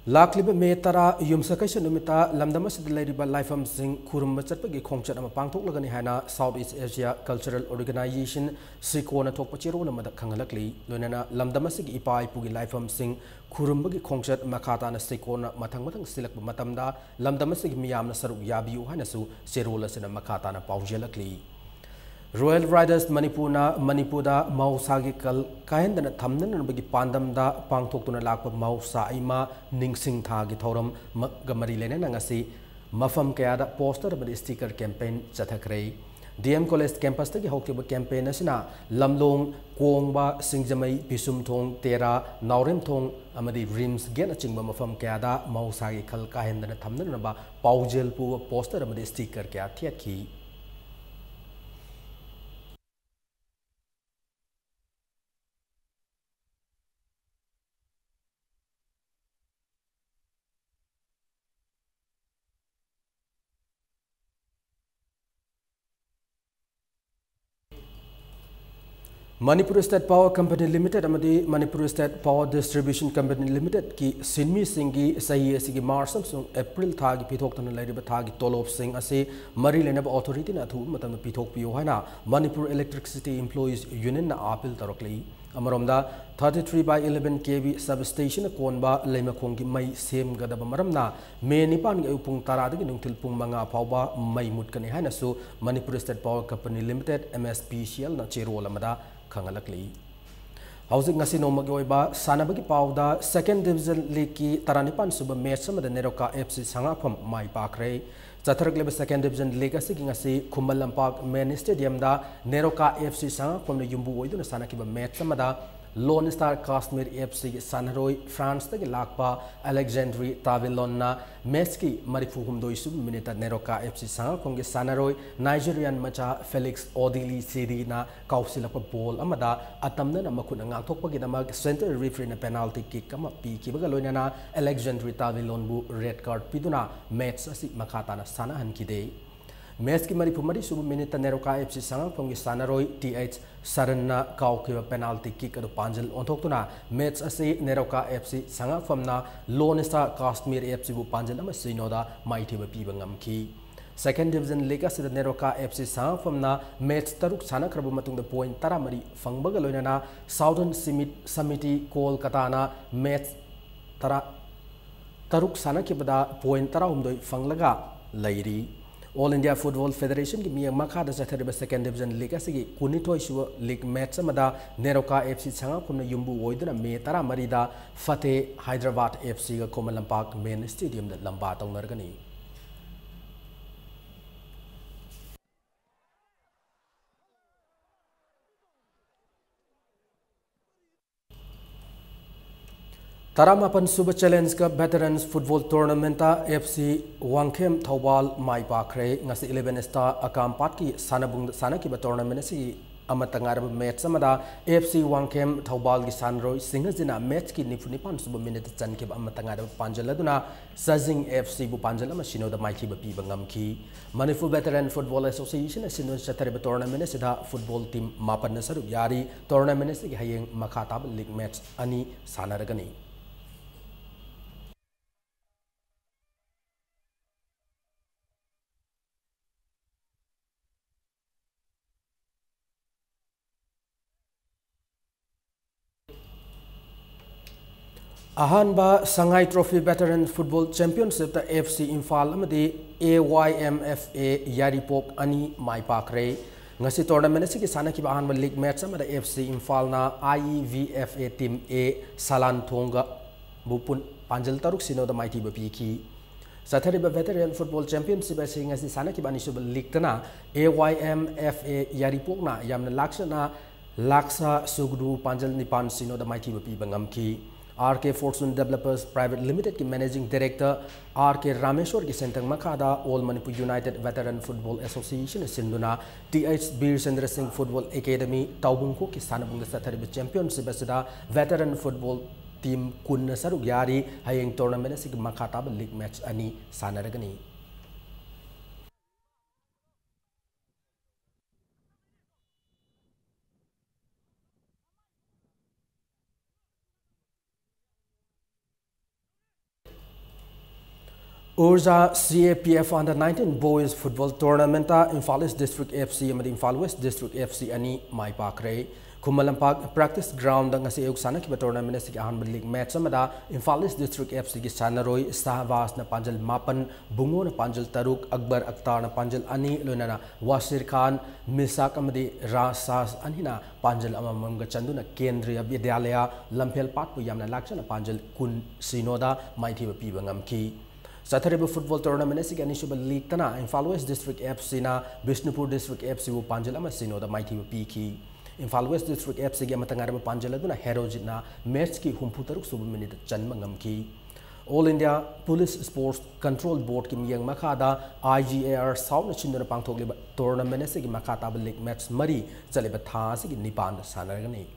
ꯂꯥꯛꯂꯤꯕ ꯃꯦ ꯇꯔꯥ ꯌꯨꯝꯁꯀꯩꯁ ꯅꯨꯃꯤꯠꯇ ꯂꯝꯗꯝ ꯑꯁꯤꯗ ꯂꯩꯔꯤꯕ ꯂꯥꯏꯐꯝꯁꯤꯡ ꯈꯨꯔꯨꯝꯕ ꯆꯠꯄꯒꯤ ꯈꯣꯡꯆꯠ ꯑꯃ ꯄꯥꯡꯊꯣꯛꯂꯒꯅꯤ ꯍꯥꯏꯅ South East Asia Cultural Organization, ꯁꯤꯀꯣꯅ ꯊꯣꯛꯄ ꯆꯦꯔꯣꯜ ꯑꯃꯗ ꯈꯪꯍꯜꯂꯛꯂꯤ꯫ ꯂꯣꯏꯅꯅ ꯂꯝꯗꯝ ꯑꯁꯤꯒꯤ ꯏꯄꯥ ꯏꯄꯨꯒꯤ ꯂꯥꯏꯐꯝꯁꯤꯡ ꯈꯨꯔꯨꯝꯕꯒꯤ ꯈꯣꯡꯆꯠ ꯃꯈꯥ ꯇꯥꯅ ꯁꯤꯀꯣꯅ ꯃꯊꯪ ꯃꯊꯪ ꯁꯤꯜꯂꯛꯄ ꯃꯇꯝꯗ ꯂꯝꯗꯝ ꯑꯁꯤꯒꯤ ꯃꯤꯌꯥꯝꯅ ꯁꯔꯨꯛ ꯌꯥꯕꯤꯌꯨ ꯍꯥꯏꯅꯁꯨ ꯆꯦꯔꯣꯜ ꯑꯁꯤꯅ ꯃꯈꯥ ꯇꯥꯅ ꯄꯥꯎꯖꯦꯜꯂꯛꯂꯤ꯫ Royal Riders ꯃꯅꯤꯄꯨꯔꯅ ꯃꯅꯤꯄꯨꯔꯗ ꯃꯍꯧꯁꯥꯒꯤ ꯈꯜ ꯀꯥꯏꯍꯟꯗꯅ ꯊꯝꯅꯅꯕꯒꯤ ꯄꯥꯟꯗꯝꯗ ꯄꯥꯡꯊꯣꯛꯇꯨꯅ ꯂꯥꯛꯄ ꯃꯍꯧꯁꯥ ꯏꯃꯥ ꯅꯤꯡꯁꯤꯡ ꯊꯥꯒꯤ ꯊꯧꯔꯝꯒ ꯃꯔꯤ ꯂꯩꯅꯅ ꯉꯁꯤ ꯃꯐꯝ ꯀꯌꯥꯗ poster ꯑꯃꯗꯤ sticker campaign ꯆꯠꯊꯈ꯭ꯔꯦ꯫ D M College campus ꯇꯒꯤ ꯍꯧꯈꯤꯕ campaign ꯑꯁꯤꯅ ꯂꯝꯂꯣꯡ, ꯀꯣꯡꯕ, ꯁꯤꯡꯖꯃꯩ, ꯄꯤꯁꯨꯝꯊꯣꯡ, ꯇꯦꯔꯥ, ꯅꯥꯎꯔꯦꯝꯊꯣꯡ ꯑꯃꯗꯤ RIMS gate ꯅꯆꯤꯡꯕ ꯃꯐꯝ ꯀꯌꯥꯗ ꯃꯍꯧꯁꯥꯒꯤ ꯈꯜ ꯀꯥꯏꯍꯟꯗꯅ ꯊꯝꯅꯅꯕ ꯄꯥꯎꯖꯦꯜ ꯄꯨꯕ poster ꯑꯃꯗꯤ sticker ꯀꯌꯥ ꯊꯦꯠꯈꯤ꯫ Manipur State Power Company Limited ꯑꯃꯗꯤ Manipur State Power Distribution Company Limited ꯀꯤ ꯁꯤꯟꯃꯤꯁꯤꯡꯒꯤ ꯆꯍꯤ ꯑꯁꯤꯒꯤ March ꯑꯃꯁꯨꯡ April ꯊꯥꯒꯤ ꯄꯤꯊꯣꯛꯇꯨꯅ ꯂꯩꯔꯤꯕ ꯊꯥꯒꯤ ꯇꯣꯂꯣꯞꯁꯤꯡ ꯑꯁꯤ ꯃꯔꯤ ꯂꯩꯅꯕ authority ꯅ ꯑꯊꯨꯕ ꯃꯇꯝꯗ ꯄꯤꯊꯣꯛꯄꯤꯌꯨ ꯍꯥꯏꯅ Manipur Electricity Employees Union ꯅ appeal ꯇꯧꯔꯛꯂꯤ꯫ ꯑꯃꯔꯣꯝꯗ, thirty three by eleven K V substation ꯅ ꯀꯣꯟꯕ ꯂꯩꯃꯈꯣꯡꯒꯤ ꯃꯩ ꯁꯦꯝꯒꯗꯕ ꯃꯔꯝꯅ May ꯅꯤꯄꯥꯟꯒꯤ ꯑꯌꯨꯛ ꯄꯨꯡ ꯇꯔꯥꯗꯒꯤ ꯅꯨꯡꯊꯤꯜ ꯄꯨꯡ ꯃꯉꯥ ꯐꯥꯎꯕ ꯃꯩ ꯃꯨꯠꯀꯅꯤ ꯍꯥꯏꯅꯁꯨ Manipur State Power Company Limited, M S P C L ꯅ ꯆꯦꯔꯣꯜ ꯑꯃꯗ ꯈꯪꯍꯜꯂꯛꯂꯤ꯫ ꯍꯧꯖꯤꯛ ꯉꯁꯤ ꯅꯣꯡꯃꯒꯤ ꯑꯣꯏꯕ ꯁꯥꯟꯅꯕꯒꯤ ꯄꯥꯎꯗ, Second Division League ꯀꯤ ꯇꯔꯥꯅꯤꯄꯥꯟ ꯁꯨꯕ match ꯑꯃꯗ ꯅꯦꯔꯣꯀꯥ F C ꯁꯉꯥꯛꯐꯝ ꯃꯥꯏ ꯄꯥꯛꯈ꯭ꯔꯦ꯫ ꯆꯠꯊꯔꯛꯂꯤꯕ Second Division League ꯑꯁꯤꯒꯤ ꯉꯁꯤ ꯈꯨꯃꯟ ꯂꯝꯄꯥꯛ main stadium ꯗ ꯅꯦꯔꯣꯀꯥ F C ꯁꯉꯥꯛꯐꯝꯅ ꯌꯨꯝꯕꯨ ꯑꯣꯏꯗꯨꯅ ꯁꯥꯟꯅꯈꯤꯕ match ꯑꯃꯗ Lone Star Kashmir F C ꯒꯤ ꯁꯥꯟꯅꯔꯣꯏ France ꯇꯒꯤ ꯂꯥꯛꯄ Alexandre Tavillon ꯅ match ꯀꯤ ꯃꯔꯤꯐꯨ ꯍꯨꯝꯗꯣꯏ ꯁꯨꯕ minute ꯇ ꯅꯦꯔꯣꯀꯥ F C ꯁꯉꯥꯛꯐꯝꯒꯤ ꯁꯥꯟꯅꯔꯣꯏ Nigerian ꯃꯆꯥ Felix Odili Siri ꯅ ꯀꯥꯎꯁꯤꯜꯂꯛꯄ ball ꯑꯃꯗ ꯑꯇꯝꯅꯅ ꯃꯈꯨꯠꯅ ꯉꯥꯛꯊꯣꯛꯄꯒꯤꯗꯃꯛ centre referee ꯅ penalty kick ꯑꯃ ꯄꯤꯈꯤꯕꯒ ꯂꯣꯏꯅꯅ Alexandre Tavillon ꯕꯨ red card ꯄꯤꯗꯨꯅ match ꯑꯁꯤ ꯃꯈꯥ ꯇꯥꯅ ꯁꯥꯟꯅꯍꯟꯈꯤꯗꯦ꯫ Matchꯀꯤ ꯃꯔꯤꯐꯨ ꯃꯔꯤ ꯁꯨꯕ minuteꯇ ꯅꯦꯔꯣꯀꯥ F C ꯁꯉꯥꯛꯐꯝꯒꯤ ꯁꯥꯟꯅꯔꯣꯏ T H ꯁꯔꯟꯅ ꯀꯥꯎꯈꯤꯕ penalty kick ꯑꯗꯨ ꯄꯥꯟꯖꯤꯜ ꯑꯣꯟꯊꯣꯛꯇꯨꯅ match ꯑꯁꯤ NEROCA F C ꯁꯉꯥꯛꯐꯝꯅ Lone Star Kashmir F Cꯕꯨ ꯄꯥꯟꯖꯤꯜ ꯑꯃ ꯁꯤꯅꯣꯗ ꯃꯥꯏꯊꯤꯕ ꯄꯤꯕ ꯉꯝꯈꯤ꯫ Second Division League ꯑꯁꯤꯗ ꯅꯦꯔꯣꯀꯥ F C ꯁꯉꯥꯛꯐꯝꯅ match ꯇꯔꯨꯛ ꯁꯥꯟꯅꯈ꯭ꯔꯕ ꯃꯇꯨꯡꯗ point ꯇꯔꯥꯃꯔꯤ ꯐꯪꯕꯒ ꯂꯣꯏꯅꯅ Southern Simi-, Samiti ꯀꯣꯜꯀꯇꯥꯅ match ꯇꯔꯥ, ꯇꯔꯨꯛ ꯁꯥꯟꯅꯈꯤꯕꯗ point ꯇꯔꯥꯍꯨꯝꯗꯣꯏ ꯐꯪꯂꯒ ꯂꯩꯔꯤ꯫ All India Football Federationꯒꯤ ꯃꯤꯠꯌꯦꯡ ꯃꯈꯥꯗ ꯆꯠꯊꯔꯤꯕ Second Division League ꯑꯁꯤꯒꯤ ꯀꯨꯟꯅꯤꯊꯣꯏ ꯁꯨꯕ league match ꯑꯃꯗ ꯅꯦꯔꯣꯀꯥ F C ꯁꯉꯥꯛꯐꯝꯅ ꯌꯨꯝꯕꯨ ꯑꯣꯏꯗꯨꯅ May ꯇꯔꯥꯃꯔꯤꯗ ꯐꯇꯦ Hyderabad F Cꯒ Khuman Lampak main stadiumꯗ ꯂꯝꯕꯥ ꯇꯧꯅꯔꯒꯅꯤ꯫ ꯇꯔꯥꯃꯥꯄꯟ ꯁꯨꯕ Challenge Cup Veterans Football Tournamentꯇ F C Wangkhem Thoubal ꯃꯥꯏ ꯄꯥꯛꯈ꯭ꯔꯦ꯫ ꯉꯁꯤ eleven Star ꯑꯀꯥꯝꯄꯥꯠꯀꯤ ꯁꯥꯟꯅꯕꯨꯡꯗ ꯁꯥꯟꯅꯈꯤꯕ tournament ꯑꯁꯤꯒꯤ ꯑꯃꯠꯇ ꯉꯥꯏꯔꯕ match ꯑꯃꯗ F C ꯋꯥꯡꯈꯦꯝ ꯊꯧꯕꯥꯜꯒꯤ ꯁꯥꯟꯅꯔꯣꯏꯁꯤꯡ ꯑꯁꯤꯅ matchꯀꯤ ꯅꯤꯐꯨ ꯅꯤꯄꯥꯟ ꯁꯨꯕ minuteꯇ ꯆꯟꯈꯤꯕ ꯑꯃꯠꯇ ꯉꯥꯏꯔꯕ ꯄꯥꯟꯖꯜ ꯑꯗꯨꯅ ꯆꯥꯖꯤꯡ F Cꯕꯨ ꯄꯥꯟꯖꯜ ꯑꯃ ꯁꯤꯅꯣꯗ ꯃꯥꯏꯊꯤꯕ ꯄꯤꯕ ꯉꯝꯈꯤ꯫ Manipur Veteran Football Associationꯅ ꯁꯤꯟꯗꯨꯅ ꯆꯠꯊꯔꯤꯕ tournament ꯑꯁꯤꯗ football team ꯃꯥꯄꯟꯅ ꯁꯔꯨꯛ ꯌꯥꯔꯤ꯫ Tournament ꯑꯁꯤꯒꯤ ꯍꯌꯦꯡ ꯃꯈꯥ ꯇꯥꯕ league match ꯑꯅꯤ ꯁꯥꯟꯅꯔꯒꯅꯤ꯫ ꯑꯍꯥꯟꯕ ꯁꯉꯥꯏ Trophy Veteran Football Championshipꯇ F C Imphal ꯑꯃꯗꯤ A Y M F A ꯌꯥꯏꯔꯤꯄꯣꯛ ꯑꯅꯤ ꯃꯥꯏ ꯄꯥꯛꯈ꯭ꯔꯦ꯫ ꯉꯁꯤ tournament ꯑꯁꯤꯒꯤ ꯁꯥꯟꯅꯈꯤꯕ ꯑꯍꯥꯟꯕ league match ꯑꯃꯗ F C ꯏꯝꯐꯥꯜꯅ I E V F A team A ꯁꯂꯥꯟ ꯊꯣꯡꯒꯕꯨ ꯄꯨꯟ-, ꯄꯥꯟꯖꯜ ꯇꯔꯨꯛ ꯁꯤꯅꯣꯗ ꯃꯥꯏꯊꯤꯕ ꯄꯤꯈꯤ꯫ ꯆꯠꯊꯔꯤꯕ Veteran Football Championship ꯑꯁꯤ ꯉꯁꯤ ꯁꯥꯟꯅꯈꯤꯕ ꯑꯅꯤꯁꯨꯕ leagueꯇꯅ A Y M F A ꯌꯥꯏꯔꯤꯄꯣꯛꯅ ꯌꯥꯝꯅ ꯂꯥꯛꯆꯅ ꯂꯥꯛꯁꯥ ꯁꯨꯒ꯭ꯔꯨ ꯄꯥꯟꯖꯜ ꯅꯤꯄꯥꯟ ꯁꯤꯅꯣꯗ ꯃꯥꯏꯊꯤꯕ ꯄꯤꯕ ꯉꯝꯈꯤ꯫ R K Fortune Developers Private Limitedꯀꯤ Managing Director R K ꯔꯥꯃꯦꯁꯣꯔꯒꯤ ꯁꯦꯟꯊꯪ ꯃꯈꯥꯗ All Manipur United Veteran Football Associationꯅ ꯁꯤꯟꯗꯨꯅ T H ꯕꯤꯔ ꯆꯟꯗ꯭ꯔ ꯁꯤꯡ Football Academy ꯇꯥꯎꯕꯨꯡꯈꯣꯛꯀꯤ ꯁꯥꯟꯅꯕꯨꯡꯗ ꯆꯠꯊꯔꯤꯕ championship ꯑꯁꯤꯗ veteran football team ꯀꯨꯟꯅ ꯁꯔꯨꯛ ꯌꯥꯔꯤ꯫ ꯍꯌꯦꯡ tournament ꯑꯁꯤꯒꯤ ꯃꯈꯥ ꯇꯥꯕ league match ꯑꯅꯤ ꯁꯥꯟꯅꯔꯒꯅꯤ꯫ ꯎꯔꯖꯥ C A P F Under nineteen Boys Football Tournamentꯇ Imphal east district F C ꯑꯃꯗꯤ Imphal west district F C ꯑꯅꯤ ꯃꯥꯏ ꯄꯥꯛꯈ꯭ꯔꯦ꯫ ꯈꯨꯃꯟ ꯂꯝꯄꯥꯛ practice groundꯗ ꯉꯁꯤ ꯑꯌꯨꯛ ꯁꯥꯟꯅꯈꯤꯕ tournament ꯑꯁꯤꯒꯤ ꯑꯍꯥꯟꯕ league match ꯑꯃꯗ ꯏꯝꯐꯥꯜ ꯏꯁ ꯗꯤꯁꯇ꯭ꯔꯤꯛ F Cꯒꯤ ꯁꯥꯟꯅꯔꯣꯏ ꯁꯍꯕꯥꯖꯅ ꯄꯥꯟꯖꯜ ꯃꯥꯄꯟ, ꯕꯨꯡꯉꯣꯅ ꯄꯥꯟꯖꯜ ꯇꯔꯨꯛ, ꯑꯛꯕꯔ ꯑꯛꯇꯥꯔꯅ ꯄꯥꯟꯖꯜ ꯑꯅꯤ, ꯂꯣꯏꯅꯅ ꯋꯥꯁꯤꯔ ꯈꯥꯟ, ꯃꯤꯁꯥꯛ ꯑꯃꯗꯤ ꯔꯥꯁꯥꯁ ꯑꯅꯤꯅ ꯄꯥꯟꯖꯜ ꯑꯃꯃꯝꯒ ꯆꯟꯗꯨꯅ ꯀꯦꯟꯗ꯭ꯔꯤꯌ ꯕꯤꯗ꯭ꯌꯥꯂꯌ ꯂꯝꯐꯦꯜꯄꯥꯠꯄꯨ ꯌꯥꯝꯅ ꯂꯥꯛꯆꯅ ꯄꯥꯟꯖꯜ ꯀꯨꯟ ꯁꯤꯅꯣꯗ ꯃꯥꯏꯊꯤꯕ ꯄꯤꯕ ꯉꯝꯈꯤ꯫ ꯆꯠꯊꯔꯤꯕ football tournament ꯑꯁꯤꯒꯤ ꯑꯅꯤꯁꯨꯕ leagueꯇꯅ ꯏꯝꯐꯥꯜ ꯋꯦꯁ ꯗꯤꯁꯇ꯭ꯔꯤꯛ F Cꯅ ꯕꯤꯁꯅꯨꯄꯨꯔ ꯗꯤꯁꯇ꯭ꯔꯤꯛ F Cꯕꯨ ꯄꯥꯟꯖꯜ ꯑꯃ ꯁꯤꯅꯣꯗ ꯃꯥꯏꯊꯤꯕ ꯄꯤꯈꯤ꯫ ꯏꯝꯐꯥꯜ ꯋꯦꯁ ꯗꯤꯁꯇ꯭ꯔꯤꯛ F Cꯒꯤ ꯑꯃꯠꯇ ꯉꯥꯏꯔꯕ ꯄꯥꯟꯖꯜ ꯑꯗꯨꯅ ꯍꯦꯔꯣꯖꯤꯠꯅ matchꯀꯤ ꯍꯨꯝꯐꯨ ꯇꯔꯨꯛ ꯁꯨꯕ minuteꯇ ꯆꯟꯕ ꯉꯝꯈꯤ꯫ All India Police Sports Control Boardꯀꯤ ꯃꯤꯠꯌꯦꯡ ꯃꯈꯥꯗ I G A R Southꯅ ꯁꯤꯟꯗꯨꯅ ꯄꯥꯡꯊꯣꯛꯂꯤꯕ tournament ꯑꯁꯤꯒꯤ ꯃꯈꯥ ꯇꯥꯕ league match ꯃꯔꯤ ꯆꯠꯂꯤꯕ ꯊꯥ ꯑꯁꯤꯒꯤ ꯅꯤꯄꯥꯟꯗ ꯁꯥꯟꯅꯔꯒꯅꯤ꯫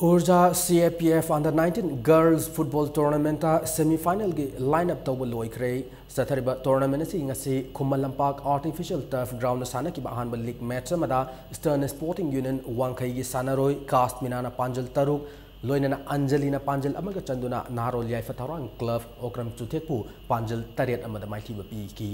ꯎꯔꯖꯥ C A P F Under nineteen Girls Football Tournamentꯇ semifinalꯒꯤ line up ꯇꯧꯕ ꯂꯣꯏꯈ꯭ꯔꯦ꯫ ꯆꯠꯊꯔꯤꯕ tournament ꯑꯁꯤ ꯉꯁꯤ ꯈꯨꯃꯟ ꯂꯝꯄꯥꯛ artificial turf groundꯗ ꯁꯥꯟꯅꯈꯤꯕ ꯑꯍꯥꯟꯕ league match ꯑꯃꯗ Eastern Sporting Union ꯋꯥꯡꯈꯩꯒꯤ ꯁꯥꯟꯅꯔꯣꯏ ꯀꯥꯁꯃꯤꯅꯥꯅ ꯄꯥꯟꯖꯜ ꯇꯔꯨꯛ, ꯂꯣꯏꯅꯅ ꯑꯟꯖꯂꯤꯅ ꯄꯥꯟꯖꯜ ꯑꯃꯒ ꯆꯟꯗꯨꯅ ꯅꯍꯥꯔꯣꯜ ꯌꯥꯏꯐ ꯊꯧꯔꯥꯡ club ꯑꯣꯀ꯭ꯔꯝ ꯆꯨꯊꯦꯛꯄꯨ ꯄꯥꯟꯖꯜ ꯇꯔꯦꯠ ꯑꯃꯗ ꯃꯥꯏꯊꯤꯕ ꯄꯤꯈꯤ꯫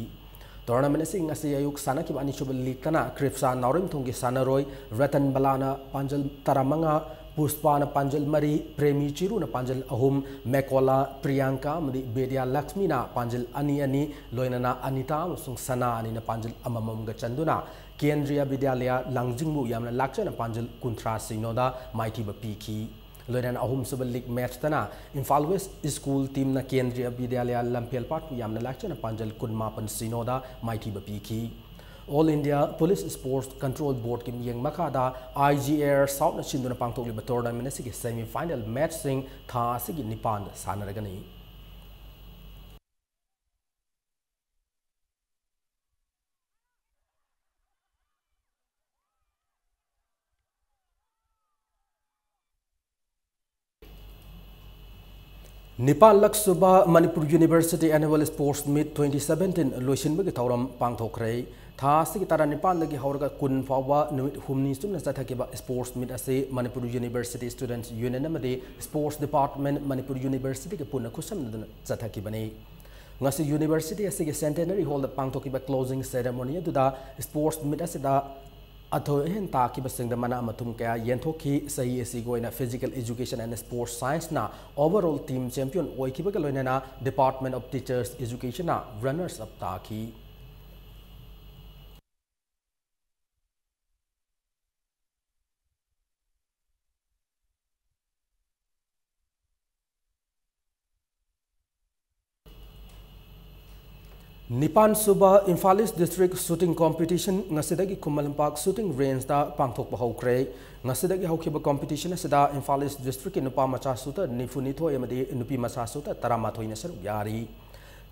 Tournament ꯑꯁꯤ ꯉꯁꯤ ꯑꯌꯨꯛ ꯁꯥꯟꯅꯈꯤꯕ ꯑꯅꯤꯁꯨꯕ leagueꯇꯅ ꯀ꯭ꯔꯤꯞꯁꯥ ꯅꯥꯎꯔꯦꯝꯊꯣꯡꯒꯤ ꯁꯥꯟꯅꯔꯣꯏ ꯔꯇꯟ ꯕꯂꯥꯅ ꯄꯥꯟꯖꯜ ꯇꯔꯥꯃꯉꯥ, ꯄꯨꯁꯄꯥꯅ ꯄꯥꯟꯖꯜ ꯃꯔꯤ, ꯄ꯭ꯔꯦꯃꯤ ꯆꯤꯔꯨꯅ ꯄꯥꯟꯖꯜ ꯑꯍꯨꯝ, ꯃꯦꯀꯣꯂꯥ, ꯄ꯭ꯔꯤꯌꯥꯡꯀꯥ ꯑꯃꯗꯤ ꯕꯦꯗ꯭ꯌꯥ ꯂꯛꯁꯃꯤꯅ ꯄꯥꯟꯖꯜ ꯑꯅꯤ ꯑꯅꯤ, ꯂꯣꯏꯅꯅ ꯑꯅꯤꯇꯥ ꯑꯃꯁꯨꯡ ꯁꯅꯥ ꯑꯅꯤꯅ ꯄꯥꯟꯖꯜ ꯑꯃꯃꯝꯒ ꯆꯟꯗꯨꯅ ꯀꯦꯟꯗ꯭ꯔꯤꯌ ꯕꯤꯗ꯭ꯌꯥꯂꯌ ꯂꯥꯡꯖꯤꯡꯕꯨ ꯌꯥꯝꯅ ꯂꯥꯛꯆꯅ ꯄꯥꯟꯖꯜ ꯀꯨꯟꯊ꯭ꯔꯥ ꯁꯤꯅꯣꯗ ꯃꯥꯏꯊꯤꯕ ꯄꯤꯈꯤ꯫ ꯂꯣꯏꯅꯅ ꯑꯍꯨꯝꯁꯨꯕ league matchꯇꯅ ꯏꯝꯐꯥꯜ ꯋꯦꯁ ꯁ꯭ꯀꯨꯜ teamꯅ ꯀꯦꯟꯗ꯭ꯔꯤꯌ ꯕꯤꯗ꯭ꯌꯥꯂꯌ ꯂꯝꯐꯦꯜꯄꯥꯠꯄꯨ ꯌꯥꯝꯅ ꯂꯥꯛꯆꯅ ꯄꯥꯟꯖꯜ ꯀꯨꯟꯃꯥꯄꯟ ꯁꯤꯅꯣꯗ ꯃꯥꯏꯊꯤꯕ ꯄꯤꯈꯤ꯫ All India Police Sports Control Boardꯀꯤ ꯃꯤꯠꯌꯦꯡ ꯃꯈꯥꯗ I G A R Southꯅ ꯁꯤꯟꯗꯨꯅ ꯄꯥꯡꯊꯣꯛꯂꯤꯕ tournament ꯑꯁꯤꯒꯤ semifinal matchꯁꯤꯡ ꯊꯥ ꯑꯁꯤꯒꯤ ꯅꯤꯄꯥꯟꯗ ꯁꯥꯟꯅꯔꯒꯅꯤ꯫ ꯅꯤꯄꯥꯟꯂꯛ ꯁꯨꯕ Manipur University Annual Sports Meet twenty seventeen ꯂꯣꯏꯁꯤꯟꯕꯒꯤ ꯊꯧꯔꯝ ꯄꯥꯡꯊꯣꯛꯈ꯭ꯔꯦ꯫ ꯊꯥ ꯑꯁꯤꯒꯤ ꯇꯔꯥꯅꯤꯄꯥꯟꯗꯒꯤ ꯍꯧꯔꯒ ꯀꯨꯟ ꯐꯥꯎꯕ ꯅꯨꯃꯤꯠ ꯍꯨꯝꯅꯤ ꯆꯨꯞꯅ ꯆꯠꯊꯈꯤꯕ sports meet ꯑꯁꯤ Manipur University Students Union ꯑꯃꯗꯤ Sports Department Manipur Universityꯒ ꯄꯨꯟꯅ ꯈꯨꯠꯁꯝꯅꯗꯨꯅ ꯆꯠꯊꯈꯤꯕꯅꯤ꯫ ꯉꯁꯤ university ꯑꯁꯤꯒꯤ Centenary Hallꯗ ꯄꯥꯡꯊꯣꯛꯈꯤꯕ closing ceremony ꯑꯗꯨꯗ sports meet ꯑꯁꯤꯗ ꯑꯊꯣꯏ ꯑꯍꯦꯟ ꯇꯥꯈꯤꯕꯁꯤꯡꯗ ꯃꯅꯥ ꯃꯊꯨꯝ ꯀꯌꯥ ꯌꯦꯟꯊꯣꯛꯈꯤ꯫ ꯆꯍꯤ ꯑꯁꯤꯒꯤ ꯑꯣꯏꯅ Physical Education and Sports Scienceꯅ overall team champion ꯑꯣꯏꯈꯤꯕꯒ ꯂꯣꯏꯅꯅ Department of Teachers Educationꯅ runners up ꯇꯥꯈꯤ꯫ ꯅꯤꯄꯥꯟ ꯁꯨꯕ Imphal East District Shooting Competition ꯉꯁꯤꯗꯒꯤ ꯈꯨꯃꯟ ꯂꯝꯄꯥꯛ shooting rangeꯗ ꯄꯥꯡꯊꯣꯛꯄ ꯍꯧꯈ꯭ꯔꯦ꯫ ꯉꯁꯤꯗꯒꯤ ꯍꯧꯈꯤꯕ competition ꯑꯁꯤꯗ Imphal East Districtꯀꯤ ꯅꯨꯄꯥ ꯃꯆꯥ shooter ꯅꯤꯐꯨ ꯅꯤꯊꯣꯏ ꯑꯃꯗꯤ ꯅꯨꯄꯤ ꯃꯆꯥ shooter ꯇꯔꯥꯃꯥꯊꯣꯏꯅ ꯁꯔꯨꯛ ꯌꯥꯔꯤ꯫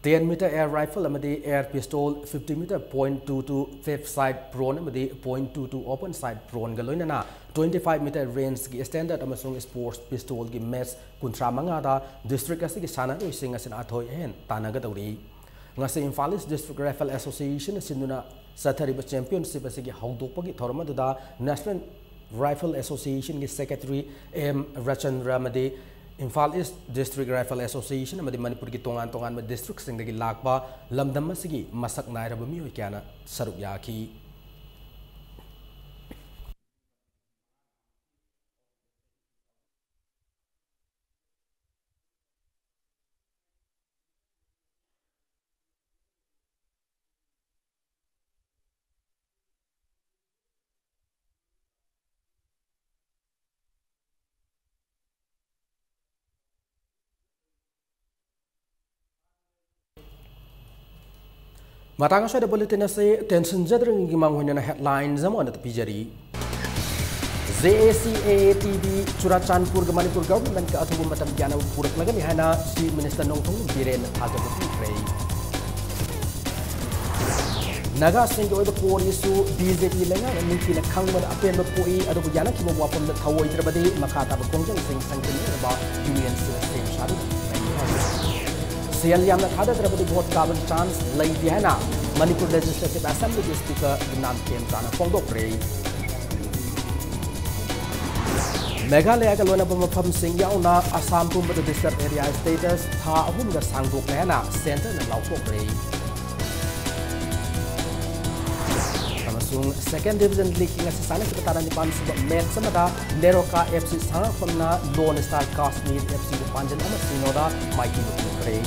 Ten meter air rifle ꯑꯃꯗꯤ air pistol, fifty meter point two two fifth sight prone ꯑꯃꯗꯤ point two two open sight proneꯒ ꯂꯣꯏꯅꯅ twenty five meter rangeꯒꯤ standard ꯑꯃꯁꯨꯡ sports pistolꯒꯤ match ꯀꯨꯟꯊ꯭ꯔꯥ ꯃꯉꯥꯗ district ꯑꯁꯤꯒꯤ ꯁꯥꯟꯅꯔꯣꯏꯁꯤꯡ ꯑꯁꯤꯅ ꯑꯊꯣꯏ ꯑꯍꯦꯟ ꯇꯥꯟꯅꯒꯗꯧꯔꯤ꯫ ꯉꯁꯤ Imphal East District Rifle Associationꯅ ꯁꯤꯟꯗꯨꯅ ꯆꯠꯊꯔꯤꯕ championship ꯑꯁꯤꯒꯤ ꯍꯧꯗꯣꯛꯄꯒꯤ ꯊꯧꯔꯝ ꯑꯗꯨꯗ National Rifle Associationꯒꯤ secretary M ꯔꯆꯟꯗ꯭ꯔ ꯑꯃꯗꯤ Imphal East District Rifle Association ꯑꯃꯗꯤ ꯃꯅꯤꯄꯨꯔꯒꯤ ꯇꯣꯉꯥꯟ ꯇꯣꯉꯥꯟꯕ districtꯁꯤꯡꯗꯒꯤ ꯂꯥꯛꯄ ꯂꯝꯗꯝ ꯑꯁꯤꯒꯤ ꯃꯁꯛ ꯅꯥꯏꯔꯕ ꯃꯤꯑꯣꯏ ꯀꯌꯥꯅ ꯁꯔꯨꯛ ꯌꯥꯈꯤ꯫ ꯃꯇꯥꯡ ꯑꯁꯤꯗ bulletin ꯑꯁꯤ ꯇꯦꯟꯁꯤꯟꯖꯗ꯭ꯔꯤꯉꯩꯒꯤ ꯃꯥꯡꯑꯣꯏꯅꯅ headlines ꯑꯃ ꯑꯣꯏꯅ ꯄꯤꯖꯔꯤ꯫ JACAATB ꯆꯨꯔꯥꯆꯥꯟꯄꯨꯔꯒ ꯃꯅꯤꯄꯨꯔ governmentꯀ ꯑꯊꯨꯕ ꯃꯇꯝꯒꯤ ꯌꯥꯅꯕ ꯄꯨꯔꯛꯂꯒꯅꯤ ꯍꯥꯏꯅ Chief Minister ꯅꯣꯡꯊꯣꯝꯕꯝ ꯕꯤꯔꯦꯟꯅ ꯊꯥꯖꯕ ꯄꯤꯈ꯭ꯔꯦ꯫ ꯅꯥꯒꯥꯁꯤꯡꯒꯤ ꯑꯣꯏꯕ core issue BJP ꯂꯩꯉꯥꯛꯅ ꯅꯤꯡꯊꯤꯅ ꯈꯪꯕꯗ ꯑꯄꯦꯟꯕ ꯄꯣꯛꯏ, ꯑꯗꯨꯕꯨ ꯌꯥꯅꯈꯤꯕ ꯋꯥꯐꯝꯗ ꯊꯧꯑꯣꯏꯗ꯭ꯔꯕꯗꯤ ꯃꯈꯥ ꯇꯥꯕ ꯈꯣꯡꯖꯪꯁꯤꯡ ꯁꯪꯖꯤꯟꯅꯅꯕ UNCꯅ ꯁꯦꯝ ꯁꯥꯗꯨꯅ ꯂꯩꯔꯤ꯫ ꯁꯦꯜ ꯌꯥꯝꯅ ꯊꯥꯗꯗ꯭ꯔꯕꯗꯤ vote ꯀꯥꯕꯒꯤ chance ꯂꯩꯇꯦ ꯍꯥꯏꯅ ꯃꯅꯤꯄꯨꯔ ꯂꯦꯖꯤꯁꯂꯦꯇꯤꯚ ꯑꯦꯁꯦꯝꯕ꯭ꯂꯤꯒꯤ ꯁ꯭ꯄꯤꯀꯔ ꯕꯤꯅꯥꯟ ꯈꯦꯝꯆꯥꯅ ꯐꯣꯡꯗꯣꯛꯈ꯭ꯔꯦ꯫ ꯃꯦꯘꯥꯂꯌꯒ ꯂꯣꯏꯅꯕ ꯃꯐꯝꯁꯤꯡ ꯌꯥꯎꯅ ꯑꯁꯥꯝ ꯄꯨꯝꯕꯗ ꯗꯤꯁꯇꯔꯕ ꯑꯦꯔꯤꯌꯥ ꯁ꯭ꯇꯦꯇꯁ ꯊꯥ ꯑꯍꯨꯝꯒ ꯁꯥꯡꯗꯣꯛꯂꯦ ꯍꯥꯏꯅ ꯁꯦꯟꯇꯔꯅ ꯂꯥꯎꯊꯣꯛꯈ꯭ꯔꯦ꯫ ꯑꯃꯁꯨꯡ ꯁꯦꯀꯦꯟ ꯗꯤꯕꯤꯖꯟ ꯂꯤꯒꯀꯤ ꯉꯁꯤ ꯁꯥꯟꯅꯈꯤꯕ ꯇꯔꯥ ꯅꯤꯄꯥꯟ ꯁꯨꯕ ꯃꯦꯆ ꯑꯃꯗ ꯅꯦꯔꯣꯀꯥ ꯑꯦꯐ ꯁꯤ ꯁꯉꯥꯛꯐꯝꯅ ꯂꯣꯟ ꯁ꯭ꯇꯥꯔ ꯀꯥꯁꯃꯤꯔ ꯑꯦꯐ ꯁꯤꯕꯨ ꯄꯥꯟꯖꯟ ꯑꯃ ꯁꯤꯅꯣꯗ ꯃꯥꯏꯊꯤꯕ ꯄꯤꯈ꯭ꯔꯦ꯫